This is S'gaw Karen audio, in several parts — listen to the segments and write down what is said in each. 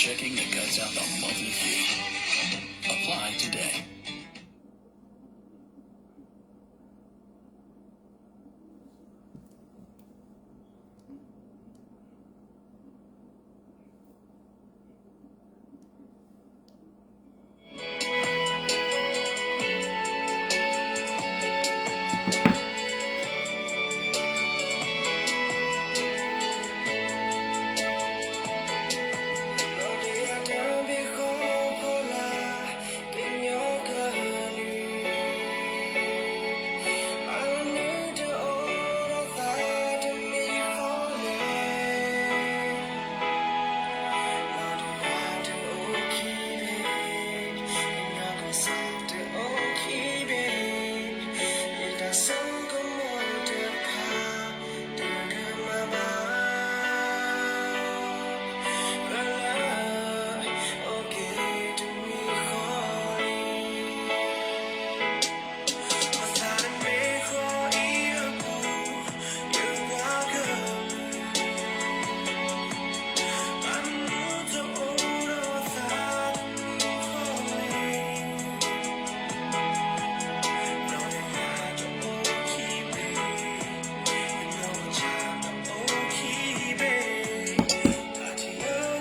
Picking the guts out the monthly fee. Apply today.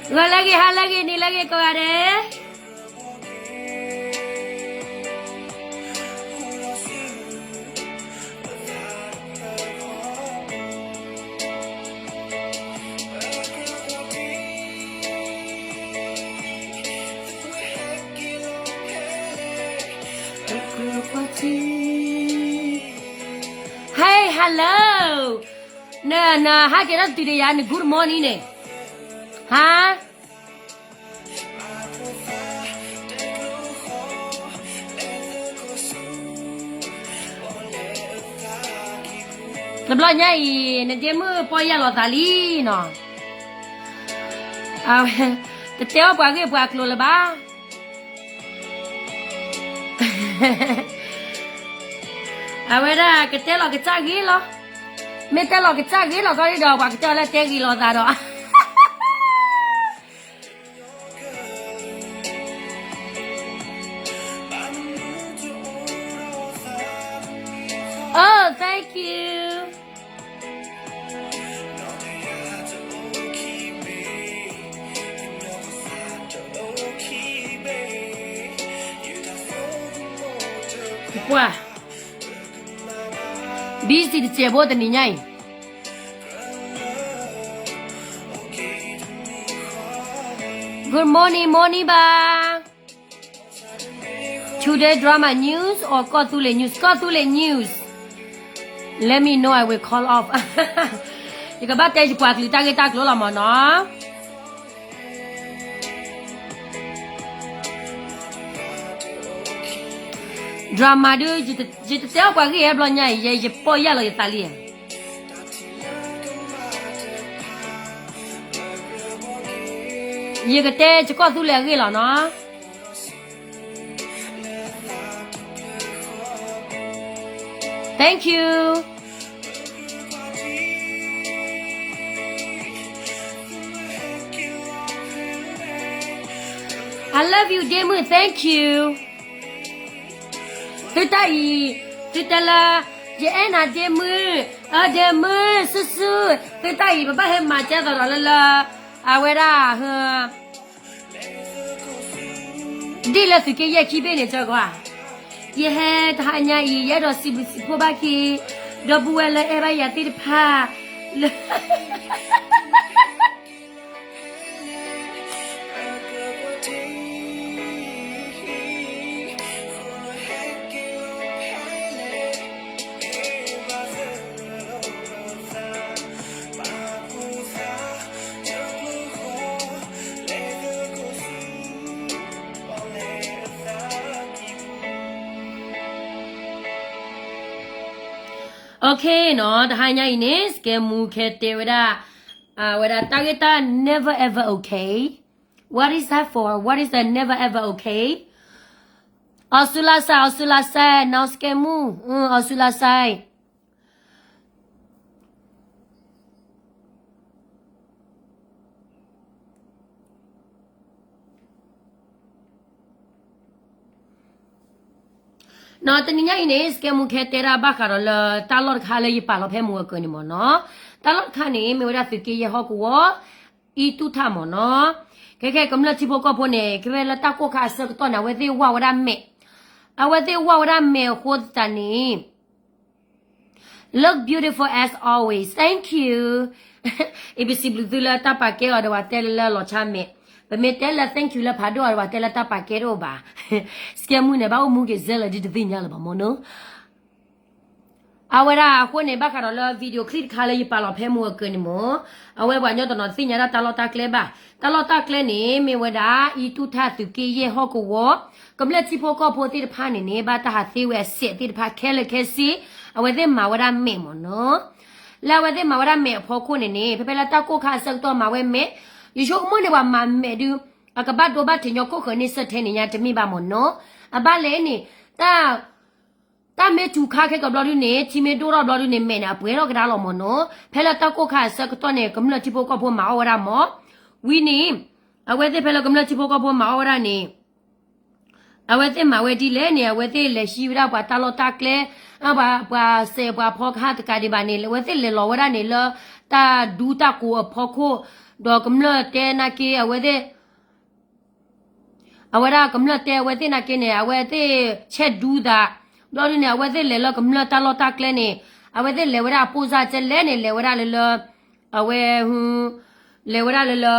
ဂီၤလၢအဂ့ၤ ဟါလၢအဂ့ၤ နံၤလၢအဂ့ၤ ကိးဂၤဒဲး. ဟဲ hello, န နဟါက့ၤထီၣ်တုၤဒီးယၤ န good morning န့ၣ်, ဟါ တဘျီညါအံၤ နဒ့မုၣ်ပီၢ်ယၢ်လီၤသးလံနီၤ, တတဲအီၣ်ပှၤဂ့ၢ်ပှၤကျိၤလၢၤဘၣ်. အဝဲဒၣ်ကတဲလီၤကစၢ်ဂ့ၤလီၤ, မ့ၢ်တဲလီၤကစၢ်ဂ့ၤလီၤခီဒ်ဒီး ပှၤကတဲအီၤလၢတဲဂ့ၤလီၤသးဒီး Oh, thank you. ပှၤ busy တစဲးဖိတနံၤညါအံၤ. Good morning, morning ဘၣ်. Today drama news or ကီၢ်သူလ့ၤ news? ကီၢ်သူလ့ၤ news. Let me know, I will call off. ယကဘၣ်တဲယပှၤကလုာ်တၢ်ဂ့ၢ်တၢ်ကျိၤလီၤမၢ်နီၤ. Drama ဒုး ယတတဲအီၣ်ပှၤဂ့ၢ်ဟဲဘျီညါအံၤ ယ ယပီၢ်ယၢ်လီၤယသးလံ. ယကတဲယကီၢ်သူလ့ၤအဂ့ၢ်လီၤနီၤ. Thank you. I love you, ဒ့မုၣ်, thank you. သုတၢ်အံၤ သုတဲလၢ ယအဲၣ်နၤဒ့မုၣ်, အဒ့မုၣ် ဆူၣ်ဆူၣ်, သုတၢ်အံၤ ပဘၣ်ဟဲမၤကဲသိးဒီးလၢလၢ အဝဲဒၣ် ဒ်လၢသုးက့ယဲၢ်ခံဘ့ၣ်န့ၣ် ကၢကွၢ်, ယဟဲတဟါညါအံၤ ယအဲၣ်ဒိးစံးဘျုးစံးဖှိၣ်ဘၣ်က့ၤ ဒီပုၢ်ဝဲၢ်လၢအဲၣ်ဘၣ်ယၤသ့ၣ်တဖၣ် လၢ Okay နီၤ, တဟါညါအံၤန့ၣ် စကဲမူခဲတဲဝဲဒၣ်, အဝဲဒၣ်တၢ်ဂ့ၢ်တၢ် never ever okay. What is that for? What is that never ever okay? အီစူလါစဲ, အီစူလါစဲ, နီၢ်စကဲမူ, အီစူလါစဲ. နီၢ် တနံၤညါအံၤန့ၣ် စကဲမူခဲတဲဒၣ်ဘၣ်ဃးဒီးလၢတၢ်လီၢ်တခါလၢယပာ်လီၤဖဲမုၢ်အကၢၤန့ၣ်မ့ၢ်နီၢ်. တၢ်လီၢ်တခါန့ၣ် မ့ၢ်ဝဲဒၣ်သုးက့ယဲၢ်ဟီၣ်ကဝီၤ အံတူၣ်ထၣ်မ့ၢ်နီၢ်. ခဲခဲကမျၢၢ်ထံဖိကီၢ်ဖိန့ၣ် ခဲဖဲလၢတၢ်ကိၢ်ခါအဆၢကတီၢ်န့ၣ် အဝဲသ့ၣ်ဝၢ်ဝဲဒၣ်မဲာ်, အဝဲသ့ၣ်ဝၢ်ဝဲဒၣ်မဲာ်အဃိသတးန့ၣ် Look beautiful as always. Thank you. အံၤ ပစံးဘျုးသုလၢတၢ်ပာ်ကဲအီၤဒီး ပှၤတဲလၢလၢလီၤဆါမဲာ်, ပမ့ၢ်တဲလၢ thank you လၢဖးဒိၣ်အီၤဒီး ပှၤတဲလၢတၢ်ပာ်ကဲတအိၣ်ဘၣ်. စကဲမူန့ၣ် ဘၣ်အိၣ်မူက့ၤစဲလၢဒ်တသ့ၣ်ညါလၢၤဘၣ်မ့ၢ်နီၢ်. အဝဲဒၣ်အဃိန့ၣ် ဘၣ်ဃးဒီးလၢ video clip တခါလၢယပာ်လီၤဖဲမုၢ်အကၢၤန့ၣ်မ့ၢ်, အဝဲပှၤကညီတနီၤတသ့ၣ်ညါဒၣ်တၢ်လီၢ်တၢ်ကျဲဘၣ်. တၢ်လီၢ်တၢ်ကျဲန့ၣ် မ့ၢ်ဝဲဒၣ် အံတူၣ်ထၣ်သုးက့ယဲၢ်ဟီၣ်ကဝီၤ, ကမျၢၢ်ထံဖိကီၢ်ဖိသ့ၣ်တဖၣ်န့ၣ်န့ၣ် ဘၣ်တၢ်ဟးသ့ဝဲအစဲးသ့ၣ်တဖၣ်ခဲလၢာ်ခဲဆ့, အဝဲသ့ၣ်မၤဝဲဒၣ်မဲာ်မ့ၢ်နီၢ်. လၢအဝဲသ့ၣ်မၤဝဲဒၣ်မဲာ်အဖီခိၣ်န့ၣ်န့ၣ် ဖဲဖဲလၢတၢ်ကိၢ်ခါအဆၢကတီၢ်မၤဝဲမဲာ်, ယဆိကမိၣ်န့ၣ် ပှၤမၤမဲာ်ဒုး အကဘၣ်ဒိဘၣ်ထံးညီခိၣ်ဃၢၤန့ၢ်စၢၢ်ထဲန့ၣ်ညါတမ့ၢ်ဘၣ်မ့ၢ်နီၢ်. အဘၣ်လဲၣ်န့ၣ် တၢ် တၢ်မ့ၢ်စူၤခါခဲကဘျီဒုန့ၣ် ထံမ့ၢ်ဒိၣ်ထီၣ်ဘျီဒုန့ၣ် မဲာ်န့ၣ်အပှဲၤထီၣ်ကဒါလီၤမ့ၢ်နီၢ်. ဖဲလၢတၢ်ကိၢ်ခါအဆၢကတီၢ်န့ၣ် ကမျၢၢ်ထံဖိကီၢ်ဖိမၤအီၣ်ဝဲဒၣ်မ့ၢ်, ဝံၤန့ၣ် အဝဲသ့ၣ်ဖဲလၢကမျၢၢ်ထံဖိကီၢ်ဖိမၤအီၣ်ဝဲဒၣ်န့ၣ် အဝဲသ့ၣ်မၤဝဲဒ်လဲၣ်န့ၣ် အဝဲသ့ၣ်လဲၤဟံးဝဲဒၣ်ပှၤတၢ်လီၢ်တၢ်ကျဲ, ပှၤစဲးပှၤဖီကဟၣ်တကးဒံးဘၣ်န့ၣ် အဝဲသ့ၣ်လဲၤလီၤဝဲဒၣ်န့ၣ်လၢ တၢ်ဒူတၢ်ကိးအဖီခိၣ်, ဒီးကမျၢၢ်တဲနာ်က့ အဝဲသ့ၣ် အဝဲဒၣ်ကမျၢၢ်တဲအဝဲသ့ၣ်နာ်က့န့ၣ် အဝဲသ့ၣ်ဆဲးဒူသး, ဘျီဒုန့ၣ် အဝဲသ့ၣ်လဲၤလၢကမျၢၢ်တၢ်လီၢ်တၢ်ကျဲန့ၣ် အဝဲသ့ၣ်လဲၤဝဲဒၣ်အပိၢ်စၢ်ကဲလဲၣ်န့ၣ် လဲၤဝဲဒၣ်လၢလၢ အဝဲ လဲၤဝဲဒၣ်လၢလၢ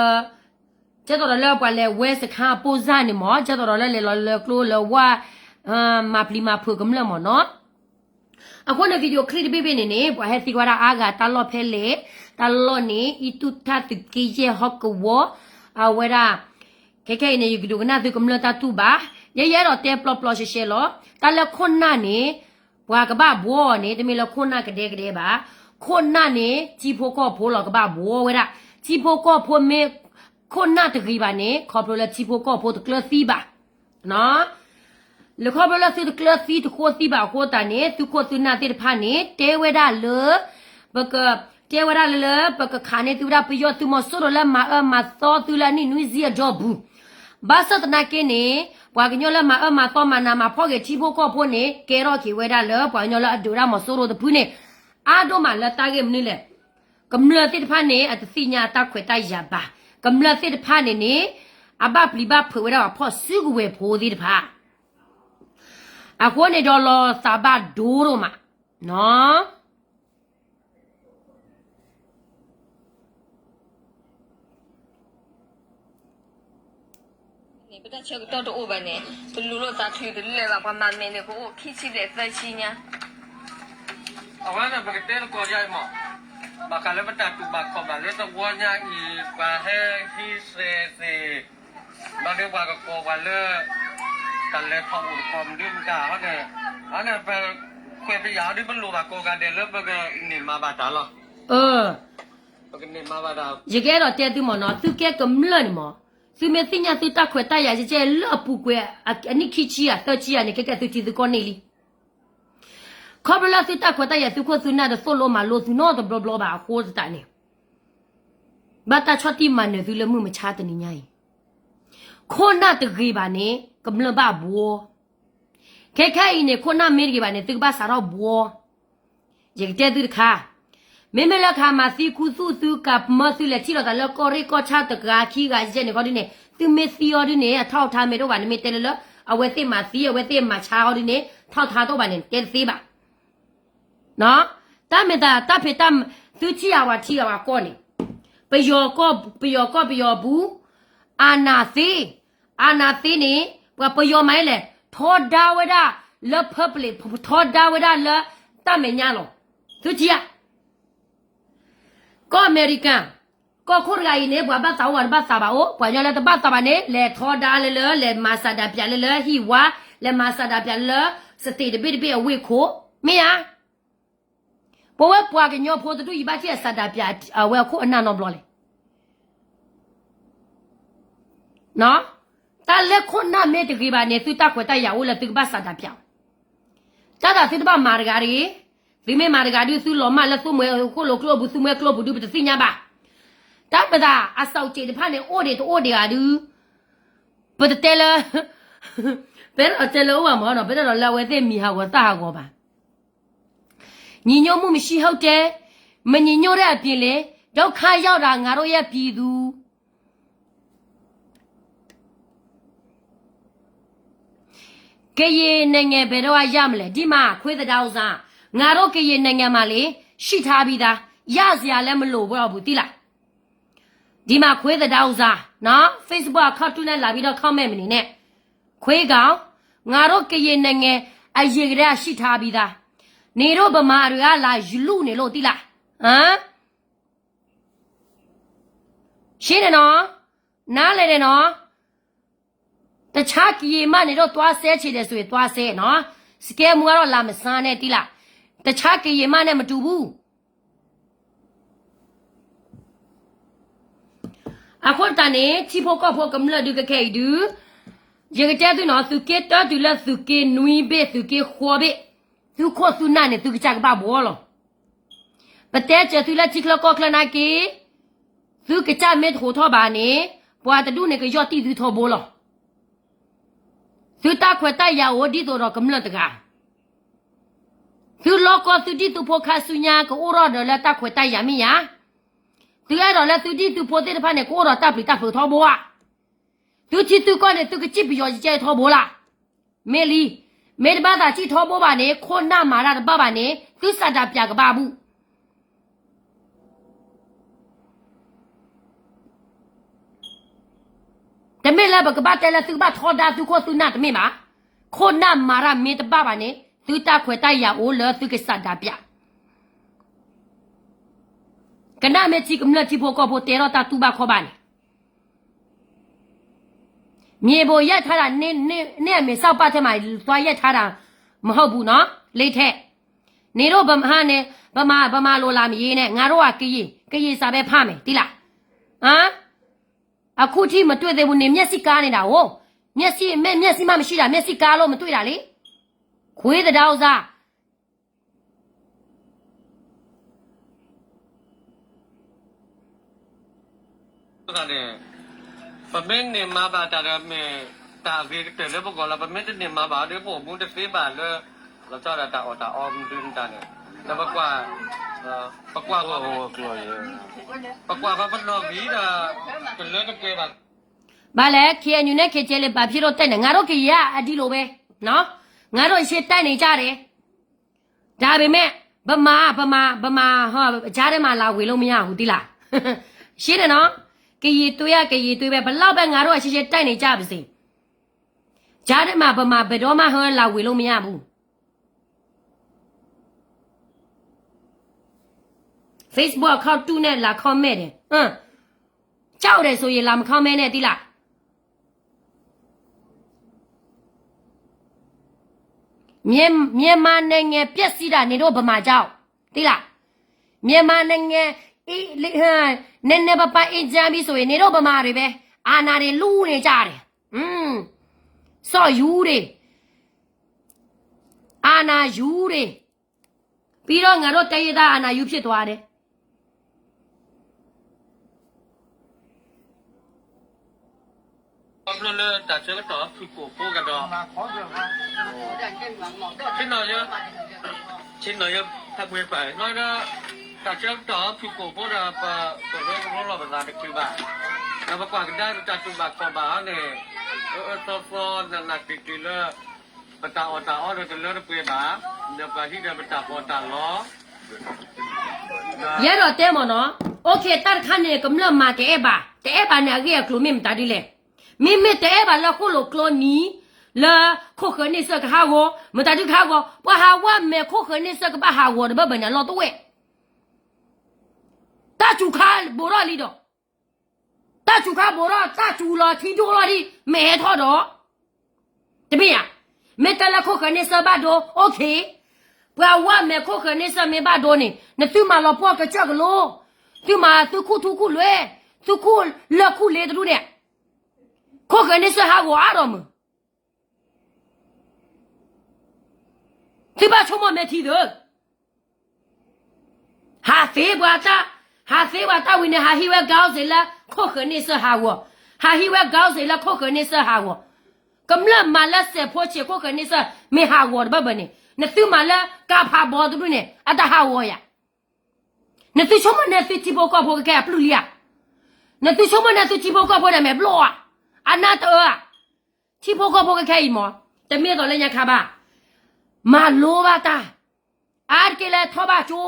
ကဲသိးဒီးလၢပှၤလဲၤဝဲစခါအပိၢ်စၢ်န့ၣ်မ့ၢ် ကဲသိးဒီးလၢလဲၤလီၤလၢကျိလၢဝၢ် မၤပျံၤမၤဖုးကမျၢၢ်မ့ၢ်နီၢ်. အဃိန့ၣ် video clip တဘ့ၣ်ဘ့ၣ်န့ၣ်န့ၣ် ပှၤဟဲသံကွၢ်ဒၣ်အါဂၤတၢ်လီၢ်ဖဲလဲၣ်, တၢ်လီၢ်န့ၣ် အံတူၣ်ထၣ်သုးက့ယဲၢ်ဟီၣ်ကဝီၤ, အဝဲဒၣ် ခဲခဲအံၤန့ၣ် ယကဒိကနၣ်သုကမျၢၢ်တၢ်တူၢ်ဘၣ်, ယဲယအဲၣ်ဒိးတဲပျီပျီရှဲရှဲလီၤ. တၢ်လၢခိၣ်နၢ်န့ၣ် ပှၤကဘၣ်ဘှီအီၤန့ၣ် တမ့ၢ်လၢခိၣ်နၢ်ကဒဲကဒဲဘၣ်. ခိၣ်နၢ်န့ၣ် ထံဖိကီၢ်ဖိလီၤကဘၣ်ဘှီဝဲဒၣ်. ထံဖိကီၢ်ဖိမ့ၢ် ခိၣ်နၢ်တဂ့ၤဘၣ်န့ၣ် ခီဖျိလၢထံဖိကီၢ်ဖိတကျၢၤသံဘၣ် လၢခီဖျိလၢသုတကျၢၤသံတဃိသံဘၣ်အဃိသတးန့ၣ် သုခိၣ်သုနၢ်သ့ၣ်တဖၣ်န့ၣ် တဲဝဲဒၣ်လၢ ပက တဲဝဲဒၣ်လၢလၢ ပကခးန့ၢ်သုဝဲဒၣ်ပယီၤသုးမီၤစိရိၤလၢမၤအၢမၤသီသုလၢအနံၣ်နွံဆံအတီၢ်ပူၤ, ဘၣ်ဆၣ်သနာ်က့န့ၣ် ပှၤကညီလၢမၤအၢမၤသီမၤနးမၤဖှီၣ်က့ၤထံဖိကီၢ်ဖိန့ၣ် ကဲထီၣ်က့ၤဝဲဒၣ်လၢပှၤကညီလၢအဒုးဝဲဒၣ်မီၤစိရိၤတဖုန့ၣ် အါဒိၣ်မးလၢတၢ်ဂ့ၢ်မနုၤလဲၣ်. ကမျၢၢ်သ့ၣ်တဖၣ်န့ၣ် အတသ့ၣ်ညါအတၢ်ခွဲးတၢ်ယာ်ဘၣ်. ကမျၢၢ်သ့ၣ်တဖၣ်န့ၣ်န့ၣ် အဘၣ်ပျံၤဘၣ်ဖုးဝဲဒၣ်ပှၤဖီၣ်စုကဝဲၤဖိသ့ၣ်တဖၣ် အဃိန့ၣ်ဒီးလီၤသးဘၣ်ဒိဒိၣ်မး နီၢ် န့ၣ် ပတၢ်ဆၢကတီၢ်တအိၣ်ဘၣ်န့ၣ် ပလူၤလိာ်သးချုးတလဲၢ်ဘၣ် ပှၤမၤမဲာ်န့ၣ် ကအိၣ်ခံဆံဘျဲၣ်သၢဆံညါ အဝဲန့ၣ် ပကတဲသကိးယါအံၤမး, ဘၣ်ဃးလၢပတၢ်တူၢ်ဘၣ်ခီၣ်ဘၣ်လၢသဝီညါအံၤ ပှၤဟဲဟံးစဲးသ့ၣ်, ဘၣ်ဒီးပှၤကကိးပှၤလၢ တၢ်လဲၤထီၣ်အိၣ်တကိးမနုၤမတၤဟီန့ၣ်, အန့ၣ်ပခွဲးပယာ်အီၤဒ်ပလိၣ်ဘၣ်ကိးဂၤဒဲးလၢပကန့ၢ်မၤဘၣ်တၢ်လီၤ. ပကန့ၢ်မၤဘၣ်တၢ်, ယကအဲၣ်ဒိးတဲသုမ့ၢ်နီၤ, သုကဲကမျၢၢ်န့ၣ်မး, သုမ့ၢ်သ့ၣ်ညါသုတၢ်ခွဲးတၢ်ယာ်ကဲကဲလၢအပူၤကွံာ် အနံၣ်ခံဆံယၤသၢဆံယၤန့ၣ် ကဲကဲသုထံသုကီၢ်န့ၢ်လံ. ခီဖျိလၢသုတၢ်ခွဲးတၢ်ယာ် သုခိၣ်သုနၢ်တသိၣ်လိမၤလိသုနီတဘျီဘျီဘၣ်အဃိသတးန့ၣ်, ဘၣ်တၢ်ဆီၣ်တံၢ်မၤနၢၤသုလၢမုၢ်မဆါတနံၤညါအံၤ, ခိၣ်နၢ်တဂ့ၤဘၣ်န့ၣ် ကမျၢၢ်ဘၣ်ဘှီ, ခဲခဲအံၤန့ၣ် ခိၣ်နၢ်မ့ၢ်တဂ့ၤဘၣ်န့ၣ် သုကဘၣ်စးထီၣ်ဘှီ ယကတဲသုတခါ, မ့မ့ၢ်လၢကမၤသံခူသူၣ်သုကမၢသုလဲၤထံၣ်လိာ်သးလၢကီၢ်ရ့ၣ်ကီၢ်ဆၣ်တဂၤခံဂၤယဲန့ၣ်ခီဒုန့ၣ် သုမ့ၢ်သံအီၤဒုန့ၣ် အထီၣ်အထါမ့ၢ်တအိၣ်ဘၣ်န့ၣ် မ့ၢ်တဲလၢလၢ အဝဲသ့ၣ်မၤသံ အဝဲသ့ၣ်မၤဆါအီၤဒုန့ၣ် ထီၣ်ထါတအိၣ်ဘၣ်န့ၣ် တဲတသ့ဘၣ်. တၢ်မ့ၢ်တၢ် တၢ်ဖံးတၢ်မၤ သုထံၣ်အဝဲထံၣ်အဝဲကီၢ်န့ၣ်, ပယီၤကီၢ် ပယီၤကီၢ်ပယီၤပူၤ, အာဏာသိမ်း, အာဏာသိမ်းန့ၣ် ပှၤပယီၤမၤလဲၣ် ထီဒါဝဲဒၣ်လၢ public ထီဒါဝဲဒၣ်လၢတၢ်မဲာ်ညါလီၤ. သုထံၣ်ဧါ, ကီၢ်အမဲရကၤ, ကီၢ်ခိၣ်တဂၤအံၤန့ၣ် ပှၤဘၣ်သးအိၣ် ပှၤတဘၣ်သးဘၣ်အိၣ်, ပှၤကညီလၢတဘၣ်သးဘၣ်န့ၣ် လဲၤထီဒါလၢလၢ လဲၤမၤဆန္ဒပြလၢလၢဟံၣ်ဝါ, လဲၤမၤဆန္ဒပြလၢ state တဘ့ၣ်တဘ့ၣ်အဝ့ၢ်ခိၣ်, မ့ၢ်ဧါ. ပဝဲပှၤကညီဖိတဒူၣ်အံၤဘၣ်ထံၣ်အဆန္ဒပြအဝဲအခိၣ်အနၢ်နီတဘျီလဲၣ်. တၢ်လၢခိၣ်နၢ်မ့ၢ်တဂ့ၤဘၣ်န့ၣ် သုတၢ်ခွဲးတၢ်ယာ်အိၣ်လၢသုကဘၣ်ဆန္ဒပြအီၤ, တၢ်သးသုတဘၣ်မၤတဂၤတဂ့ၤ, သုမ့ၢ်မၤတဂၤဒုး သုလီၤမၢ်လၢသုမှဲခိၣ်လိာ်ကျိပူၤ သုမှဲကျိပူၤဒုး ပတသ့ၣ်ညါဘၣ်. တၢ်မ့ၢ်သး အစးစ့းတဖၣ်န့ၣ် အိၣ်ဒံးတအိၣ်ဒံးဂၤဒုး ပတတဲလၢ ပတဲလၢအအိၣ်ဘၣ်မ့ၢ်နီၤ, ပတဲဒီးလၢအဝဲသ့ၣ်မံၤဟးဂီၤသၣ်ဟးဂီၤဘၣ်. ညီညွတ်မှုမရှိဟုတ်တယ်, မညီညွတ်တဲ့အပြင်လေ, ဒုက္ခရောက်တာ ငါတို့ရဲ့ပြည်သူ ကရင်နိုင်ငံဘယ်တော့မှရမလဲ, ဒီမှာခွေးသဒါဥစား, ငါတို့ကရင်နိုင်ငံမှာလေ, ရှိထားပြီးသား, ရစရာလည်းမလိုတော့ဘူး, သိလား. ဒီမှာခွေးသဒါဥစား, နော်, Facebook account တူနဲ့လာပြီးတော့ comment မနေနဲ့, ခွေးကောင်, ငါတို့ကရင်နိုင်ငံအရင်ကတည်းကရှိထားပြီးသား, နင်တို့ဗမာတွေကလာယူလူနေလို့ သိလား. ဟမ်, ရှင်းတယ်နော်, နားလည်တယ်နော်. တခြားကရင်မနဲ့တော့ သွားစဲချင်တယ်ဆိုရင် သွားစဲနော်, စကဲမူကတော့ လာမစားနဲ့ သိလား. တခြားကရင်မနဲ့ မတူဘူး. အဃိသတးန့ၣ် ထံဖိကီၢ်ဖိကမျၢၢ်ဒုးကခဲအံၤဒုး, ယကတဲသုနီၤ, သုးက့တၢတုၤလၢသုးက့နွံဘ့ၣ်, သုးက့ဃိးဘ့ၣ်, သုခိၣ်သုနၢ်န့ၣ် သုကစၢ်ကဘၣ်ဘှီလီၤ. ပတဲစၢၤသုလၢထံချၢကီၢ်ချၢနာ်က့, သုကစၢ်မ့ၢ်တဟိးထီၣ်ဘၣ်န့ၣ်, ပှၤတဒူၣ်န့ၣ် ကယီၢ်တံၢ်သုထီဘိလီၤ. သုတၢ်ခွဲးတၢ်ယာ်အိၣ်ဒ်သိးဒီးကမျၢၢ်တဂၤ, သုလီၢ်ကီၢ်သုဒံၣ်သုဖိခါဆူညါ ကအိၣ်ထီၣ်ဒီးလၢတၢ်ခွဲးတၢ်ယာ်မ့ၢ်ဧါ. သုအဲၣ်ဒိးလၢသုဒံၣ်သုဖိသ့ၣ်တဖၣ်န့ၣ် ကအိၣ်ဒီးတၢ်ပျံၤတၢ်ဖုးထီဘိဧါ. သုထံသုကီၢ်န့ၣ် သုကစံၣ်ပယီၤယကဲထီဘိလၢ မ့ၢ်လံ, မ့ၢ်တဘၣ်သးစံၣ်ထီဘိဘၣ်န့ၣ်, ခိၣ်နၢ်မၤတၢ်တဘၣ်ဘၣ်န့ၣ်, သုစးဒးပၠးကဘၣ်ဘူး. တမ့ၢ်လၢပကဘၣ်တဲလၢသုကဘၣ်ထီဒါသုခိၣ်သုနၢ်တမ့ၢ်ဘၣ်. ခိၣ်နၢ်မၤတၢ်မ့ၢ်တဘၣ်ဘၣ်န့ၣ်, သုတၢ်ခွဲးတၢ်ယာ်အိၣ်လၢသုကစးဒးပၠး. ကနၣ်မ့ၢ်ထံကမျၢၢ်ထံဖိကီၢ်ဖိတဲထီၣ်တၢ်တူၢ်ဘၣ်ခီၣ်ဘၣ်န့ၣ်, မြေပုံရထားတာ နှစ်အမေစောက်ပါထဲမှာ သွားရိုက်ထားတာ မဟုတ်ဘူးနော်, လက်ထက်. နင်တို့ဗမာနဲ့, ဗမာ, ဗမာလိုလာမရေးနဲ့, ငါတို့ကကရင်, ကရင်စာပဲဖတ်မယ်, သိလား. အခုထိမတွေ့သေးဘူး, နင်မျက်စိကန်းနေတာကို, မျက်စိ, မျက်စိမှမရှိတာ, မျက်စိကန်းလို့မတွေ့တာလေ, ခွေးသဒါဥစား. န့ၣ်, ပမ့ၢ်န့ၢ်မၤဘၣ်တၢ်ဒီးမ့ၢ် တၢ်အဂ့ၤကတၢၢ်လၢပဂီၢ်လီၤ. ပမ့ၢ်တန့ၢ်မၤဘၣ်ဒီး ပအိၣ်မူတသ့ဘၣ်လၢ လီၤဆီဒၣ်တၢ်အီၣ်တၢ်အီမနုၤမတၤန့ၣ်, ဒီးပကွၢ်, ပကွၢ်ဃီ, ပကွၢ်ဃီပနီၣ်ဂံၢ်ဒီး တလၢတပှဲၤဘၣ်. ဘာလဲ, ခ့ၣ်အဲၣ်ယူၣ် နဲ့ ခ့ၣ်ကၠ့လံ ဘာဖြစ်လို့တိုက်နေ, ငါတို့ကရင်က အဒံးလိာ်ပဲ, နော်, ငါတို့အရှေ့တိုက်နေကြတယ်. ဒါပေမဲ့, ဗမာ, ဗမာ, ဗမာ, ဟို, ကြားထဲမှာ လာဝေလို့မရဘူး, သိလား. ရှင်းတယ်နော်, ကရင်တွေးရ ကရင်တွေးပဲ, ဘယ်လောက်ပဲ ငါတို့အချင်းချင်း တိုက်နေကြပါစေ, ကြားထဲမှာ ဗမာ ဘယ်တော့မှ ဟို, လာဝေလို့မရဘူး. Facebook account တူနဲ့ လာ comment တယ်, ကြောက်တယ်ဆိုရင် လာမ comment နဲ့, သိလား. မြန်မာနိုင်ငံပျက်စီးတာ နင်တို့ဗမာကြောင့်, သိလား. မြန်မာနိုင်ငံ, နည်းနည်းပါးပါး အေးချမ်းပြီဆိုရင် နင်တို့ဗမာတွေပဲ, အာဏာတွေ လုနေကြတယ်. อืม, စော့ယူတွေ, အာဏာယူတွေ, ပြီးတော့ ငါတို့တိုင်းရင်းသား အာဏာယူဖြစ်သွားတယ်. ခီဖျိလၢတၢ်ဆၢကတီၢ်ဖုၣ်ကိာ်ဖိကဒီး, ဆ့ၣ်နီၤယ, ဆ့ၣ်နီၤယ, ဖဲပှဲၤပာ်နီၤဒီး, တၢ်ဆၢကတီၢ်ဖုၣ်ကိာ်ဖိဒီး ပ, ပရၢကရိလီၤပသးတချုးဘၣ်, ဒီးပကွၢ်ကဒါပတၢ်တူၢ်ဘၣ်ခီၣ်ဘၣ်အီၤန့ၣ်, အၢအၢသီသီ နးနးကျံၤကျံၤလၢ ပတၢ်အီၣ်တၢ်အီဒီးတလၢတပှဲၤဘၣ်, ဒီးပှၤဟံးဒီးပတၢ်ပီးတၢ်လီ, ယအဲၣ်ဒိးတဲမ့ၢ်နီၤ, OK, တၢ်တခါန့ၣ် ကမျၢၢ်မၤတအဲၣ်ဘၣ်, တအဲၣ်ဘၣ်န့ၣ် အဂ့ၢ်အကျိၤမ့ၢ်မတၤဒ်လဲၣ်. မ့မ့ၢ်တအဲၣ်ဘၣ်လၢဃိၣ်လိာ်ကျိနံၤ, လၢခိၣ်ဃၢၤန့ၢ်စၢၢ်ကဟးဂီၤ, မတၤဒုကဟးဂီၤ, ပှၤဟးဝဲမဲာ်ခိၣ်ဃၢၤန့ၢ်စၢၢ်ကဘၣ်ဟးဂီၤတဘၢၣ်ဘၢၣ်န့ၣ် အလီၢ်တဝဲၢ် တၢ်စူၤခါဘူးထီၣ်လံဒီး, တၢ်စူၤခါဘူးထီၣ်, တၢ်စူၤလီၤထံဒိၣ်လီၤဒ် မ့ၢ်ဟဲထီၣ်ဒီး, တမ့ၢ်ဧါ. မ့ၢ်တဲလၢခိၣ်ဃၢၤန့ၢ်စၢၢ်ဘၣ်ဒိ, OK, ပှၤဝဲမဲာ်ခိၣ်ဃၢၤန့ၢ်စၢၢ်မ့ၢ်ဘၣ်ဒိန့ၣ် နသုမၤလီၤပှီၢ်ကစၢၢ်ကလိ, သုမၤသုခူၣ်ထူခူၣ်လွဲ, သုခူၣ်လၢၢ်ခူၣ်လ့တဒူၣ်န့ၣ်, ခိၣ်ဃၢၤန့ၢ်စၢၢ်ဟးဂီၤအါဒီးမုၢ် သုဘၣ်ဆိကမိၣ်မဲာ်ထံသၢ, ဟးသ့ပှၤတၢ်, ဟးသ့ပှၤတၢ်ဝံၤန့ၣ် ဟးဟံးဝဲ ခေါင်းစဉ် လၢခိၣ်ဃၢၤန့ၢ်စၢၢ်ဟးဂီၤ, ဟးဟံးဝဲ ခေါင်းစဉ် လၢခိၣ်ဃၢၤန့ၢ်စၢၢ်ဟးဂီၤ, ကမျၢၢ်မၤလၢစဲးဖိဆံးခိၣ်ဃၢၤန့ဆၢၣ် မ့ၢ်ဟးဂီၤတဘၢဘၢန့ၣ်, နသုမၤလၢကါဖးဘီတဒူၣ်န့ၣ် အတၢ်ဟးဂီၤယၤ. နသုဆိကမိၣ်န့ၢ်သုထံဖိကီၢ်ဖိကခဲအံၤအပျုၢ်လံဧါ. နသုဆိကမိၣ်န့ၢ်သုထံဖိကီၢ်ဖိန့ၣ်မ့ၢ်ဘျီၣ်ဧါ. အနၢ်တအၢဧါ. ထံဖိကီၢ်ဖိကခဲအံၤမ့ၢ် တမ့ၢ်သိးလၢညါခါဘၣ်. မၤလိဘၣ်တၢ် အါတက့ၢ်လၢထီၣ်ဘၣ်ကၠိ,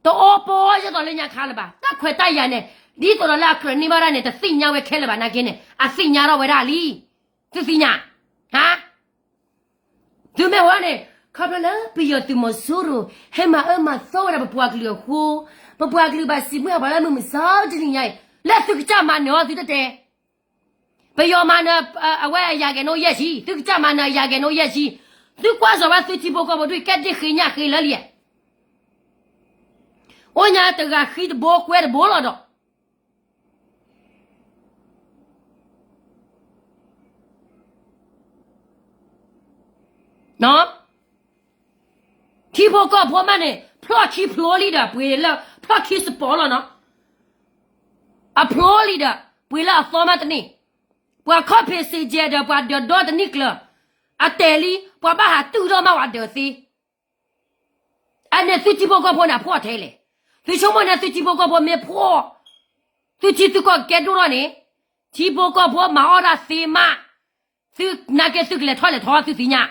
တအီပီယဲသိးလၢညါခါလၢၤဘၣ်. တၢ်ခွဲးတၢ်ယာ်န့ၣ် ဒ်သိးဒီးလၢအကြၢးန့ၢ်ဘၣ်ဒၣ်န့ၣ် တသ့ၣ်ညါဝဲခဲလၢာ်ဘၣ်နာ်က့န့ၣ် အသ့ၣ်ညါထီၣ်ဝဲဒၣ်လံ. သုသ့ၣ်ညါ, ဟါ, သုမ့ၢ်ဝဲန့ၣ် ခီဖျိလၢပယီၤသုးမီၤစိရိၤ ဟဲမၤအၢမၤသီဝဲဒၣ်ပပှၤကလုာ်အဃိ, ပပှၤကလုာ်ဘၣ်စံးမုၢ်အပှၤလၢမုၢ်မဆါတနံၤညါအံၤ လၢသုကစၢ်မၤနၢၤအီၤသုတတဲ ပယီၤမၤနၢၤအဝဲအယၤဂဲၤနိယဲၢ်ဆံ, သုကစၢ်မၤနၢၤအယၤဂဲၤနိယဲၢ်ဆံ, သုကွၢ်စီၤဝဲသုထံဖိကီၢ်ဖိဒ်အံၤ ကဲဒ့ၣ်ဃ့ညၣ်ဃ့လၢလံဧါ. အိၣ်ညါတဂၤဃံတဘိကွဲတဘိလီၤဒီး ထံဖိကီၢ်ဖိမးန့ၣ် ဖျီၣ်ခံဖျိလံဒီး ပှ့ၤလၢဖျီၣ်ခံစပီးလီၤနီၤ. အဖျိလံဒီး ပှ့ၤလၢအသီမးတန့ၢ်, ပှၤခီၣ်ဖံးစ့ၢ်ကီးဒီးပှၤဒၢးဒီတနံၣ်ကျၢၤ, အတဲာ်လံ ပှၤဘၣ်ဟးတုၢ်ထီၣ်မးဝဲဒၢးသ့ အန့ၣ်သုထံဖိကီၢ်ဖိန့ၣ် အဖှီၣ်ထဲလဲၣ်. သုဆိကမိၣ်န့ၣ်သုထံဖိကီၢ်ဖိမ့ၢ်ဖှီၣ်, သုထံသုကီၢ်ကဲဒိၣ်ထီၣ်န့ၣ်, ထံဖိကီၢ်ဖိမၤအီၣ်တၢ်သ့မး, သုနာ်က့သုကလဲၤထီၣ်လဲၤထီသုသ့ၣ်ညါ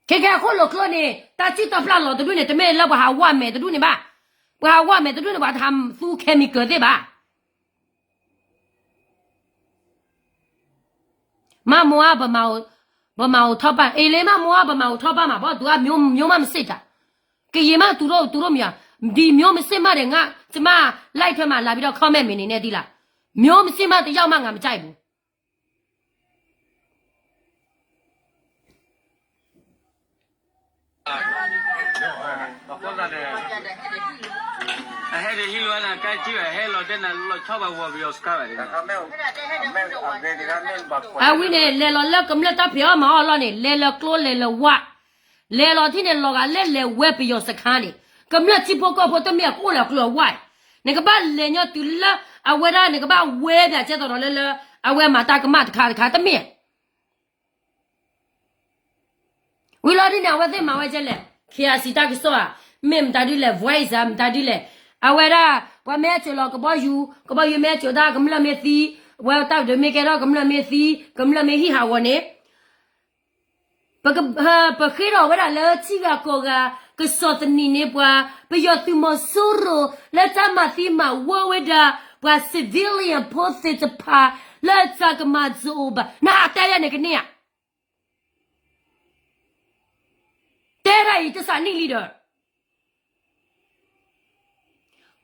ခဲကဲအခိၣ်လိာ်ကျိန့ၣ် တၢ်စံၣ်တၢ်ပျၢ်လီၤတဒူၣ်န့ၣ် တမ့ၢ်လၢပှၤဟးဝဲမဲာ်တဒူၣ်န့ၣ်ဘၣ်. ပှၤဟးဝဲမဲာ်တဒူၣ်န့ၣ် ပှၤတဟးသူခဲမံၤကၢၤသ့ၣ်ဘၣ်. မ့ၢ်မိၢ်ဧါ, ပမၤအိၣ်ထီၣ်ဘၣ်, အ့လ့မ့ၢ်မိၢ်ဧါ, ပမၤအိၣ်ထီၣ်ဘၣ်မး, ဘီသူအမျိုးမစ့ၢ်တၢ်, ကယံာ်မးတူၢ်ရိၣ်တူၢ်ရိၣ်မံၤဧါ, ဒ်မျိုးမစ့ၢ်မးဒီး ငါ, ကျမ like ထွဲမး လာပြီးတော့ comment မ့ၢ်န့ၣ်နဲဒ်လၢ, မျိုးမစ့ၢ်မးတယောက်မှ ငါမကြိုက်ဘူး. အဝံၤန့ၣ် လဲၤလီၤလၢကမျၢၢ်တၢ်ဖံးအီၣ်မၤအီၣ်လီၢ်န့ၣ် လဲၤလီၤကျိလဲၤလီၤဝၣ်, လဲၤလီၤထံၣ်န့ၣ် လီၤဂာ်လၢလဲၤဝဲပယီၤစခါန့ၣ်, ကမျၢၢ်ထံဖိကီၢ်ဖိတမ့ၢ်အကအိၣ်လၢကျိအဝၣ်, နကဘၣ်လဲၤညီတုၤလၢအဝဲဒၣ် နကဘၣ်ဝဲပၠးကဲသိးဒီးလၢလၢ အဝဲမၤတၢ်ကမၣ်တခါတခါတမ့ၢ် ဝံၤလီၤဒ်န့ၣ် အဝဲသ့ၣ်မၤဝဲကဲလဲၣ်, ခ့အစံးတၢ်ကစီၣ်ဧါ, မ့ၢ်မတၤဒ်လဲၣ်, voice ဧါ, မတၤဒ်လဲၣ်, အဝဲဒၣ် ပှၤမ့ၢ်စၢၤလီၤကဘီယူၤ, ကဘီယူၤမ့ၢ်စၢၤတၢ် ကမျၢၢ်မ့ၢ်သံ, အဝဲတၢ်ဒုးမ့ၢ်ကဲထီၣ် ကမျၢၢ်မ့ၢ်သံ, ကမျၢၢ်မ့ၢ်ဟံၣ်ဟးဂီၤန့ၣ်, ပဃ့ထီၣ်ဝဲဒၣ်လၢထံဂၤကီၢ်ဂၤ, ကစီၣ်သနံးန့ၢ်ပှၤ, ပယီၤသုးမီၤစိရိၤ လၢတၢ်မၤသံမၤဝီဝဲဒၣ် ပှၤ civilian ဖိသ့ၣ်တဖၣ် လၢတၢ်ကမၤစအိၣ်ဘၣ်, နဟးတဲယဲန့ၣ်ကန့ၢ်ဧါ. တဲဒၣ်အံၤတစးနံၣ်လံဒီး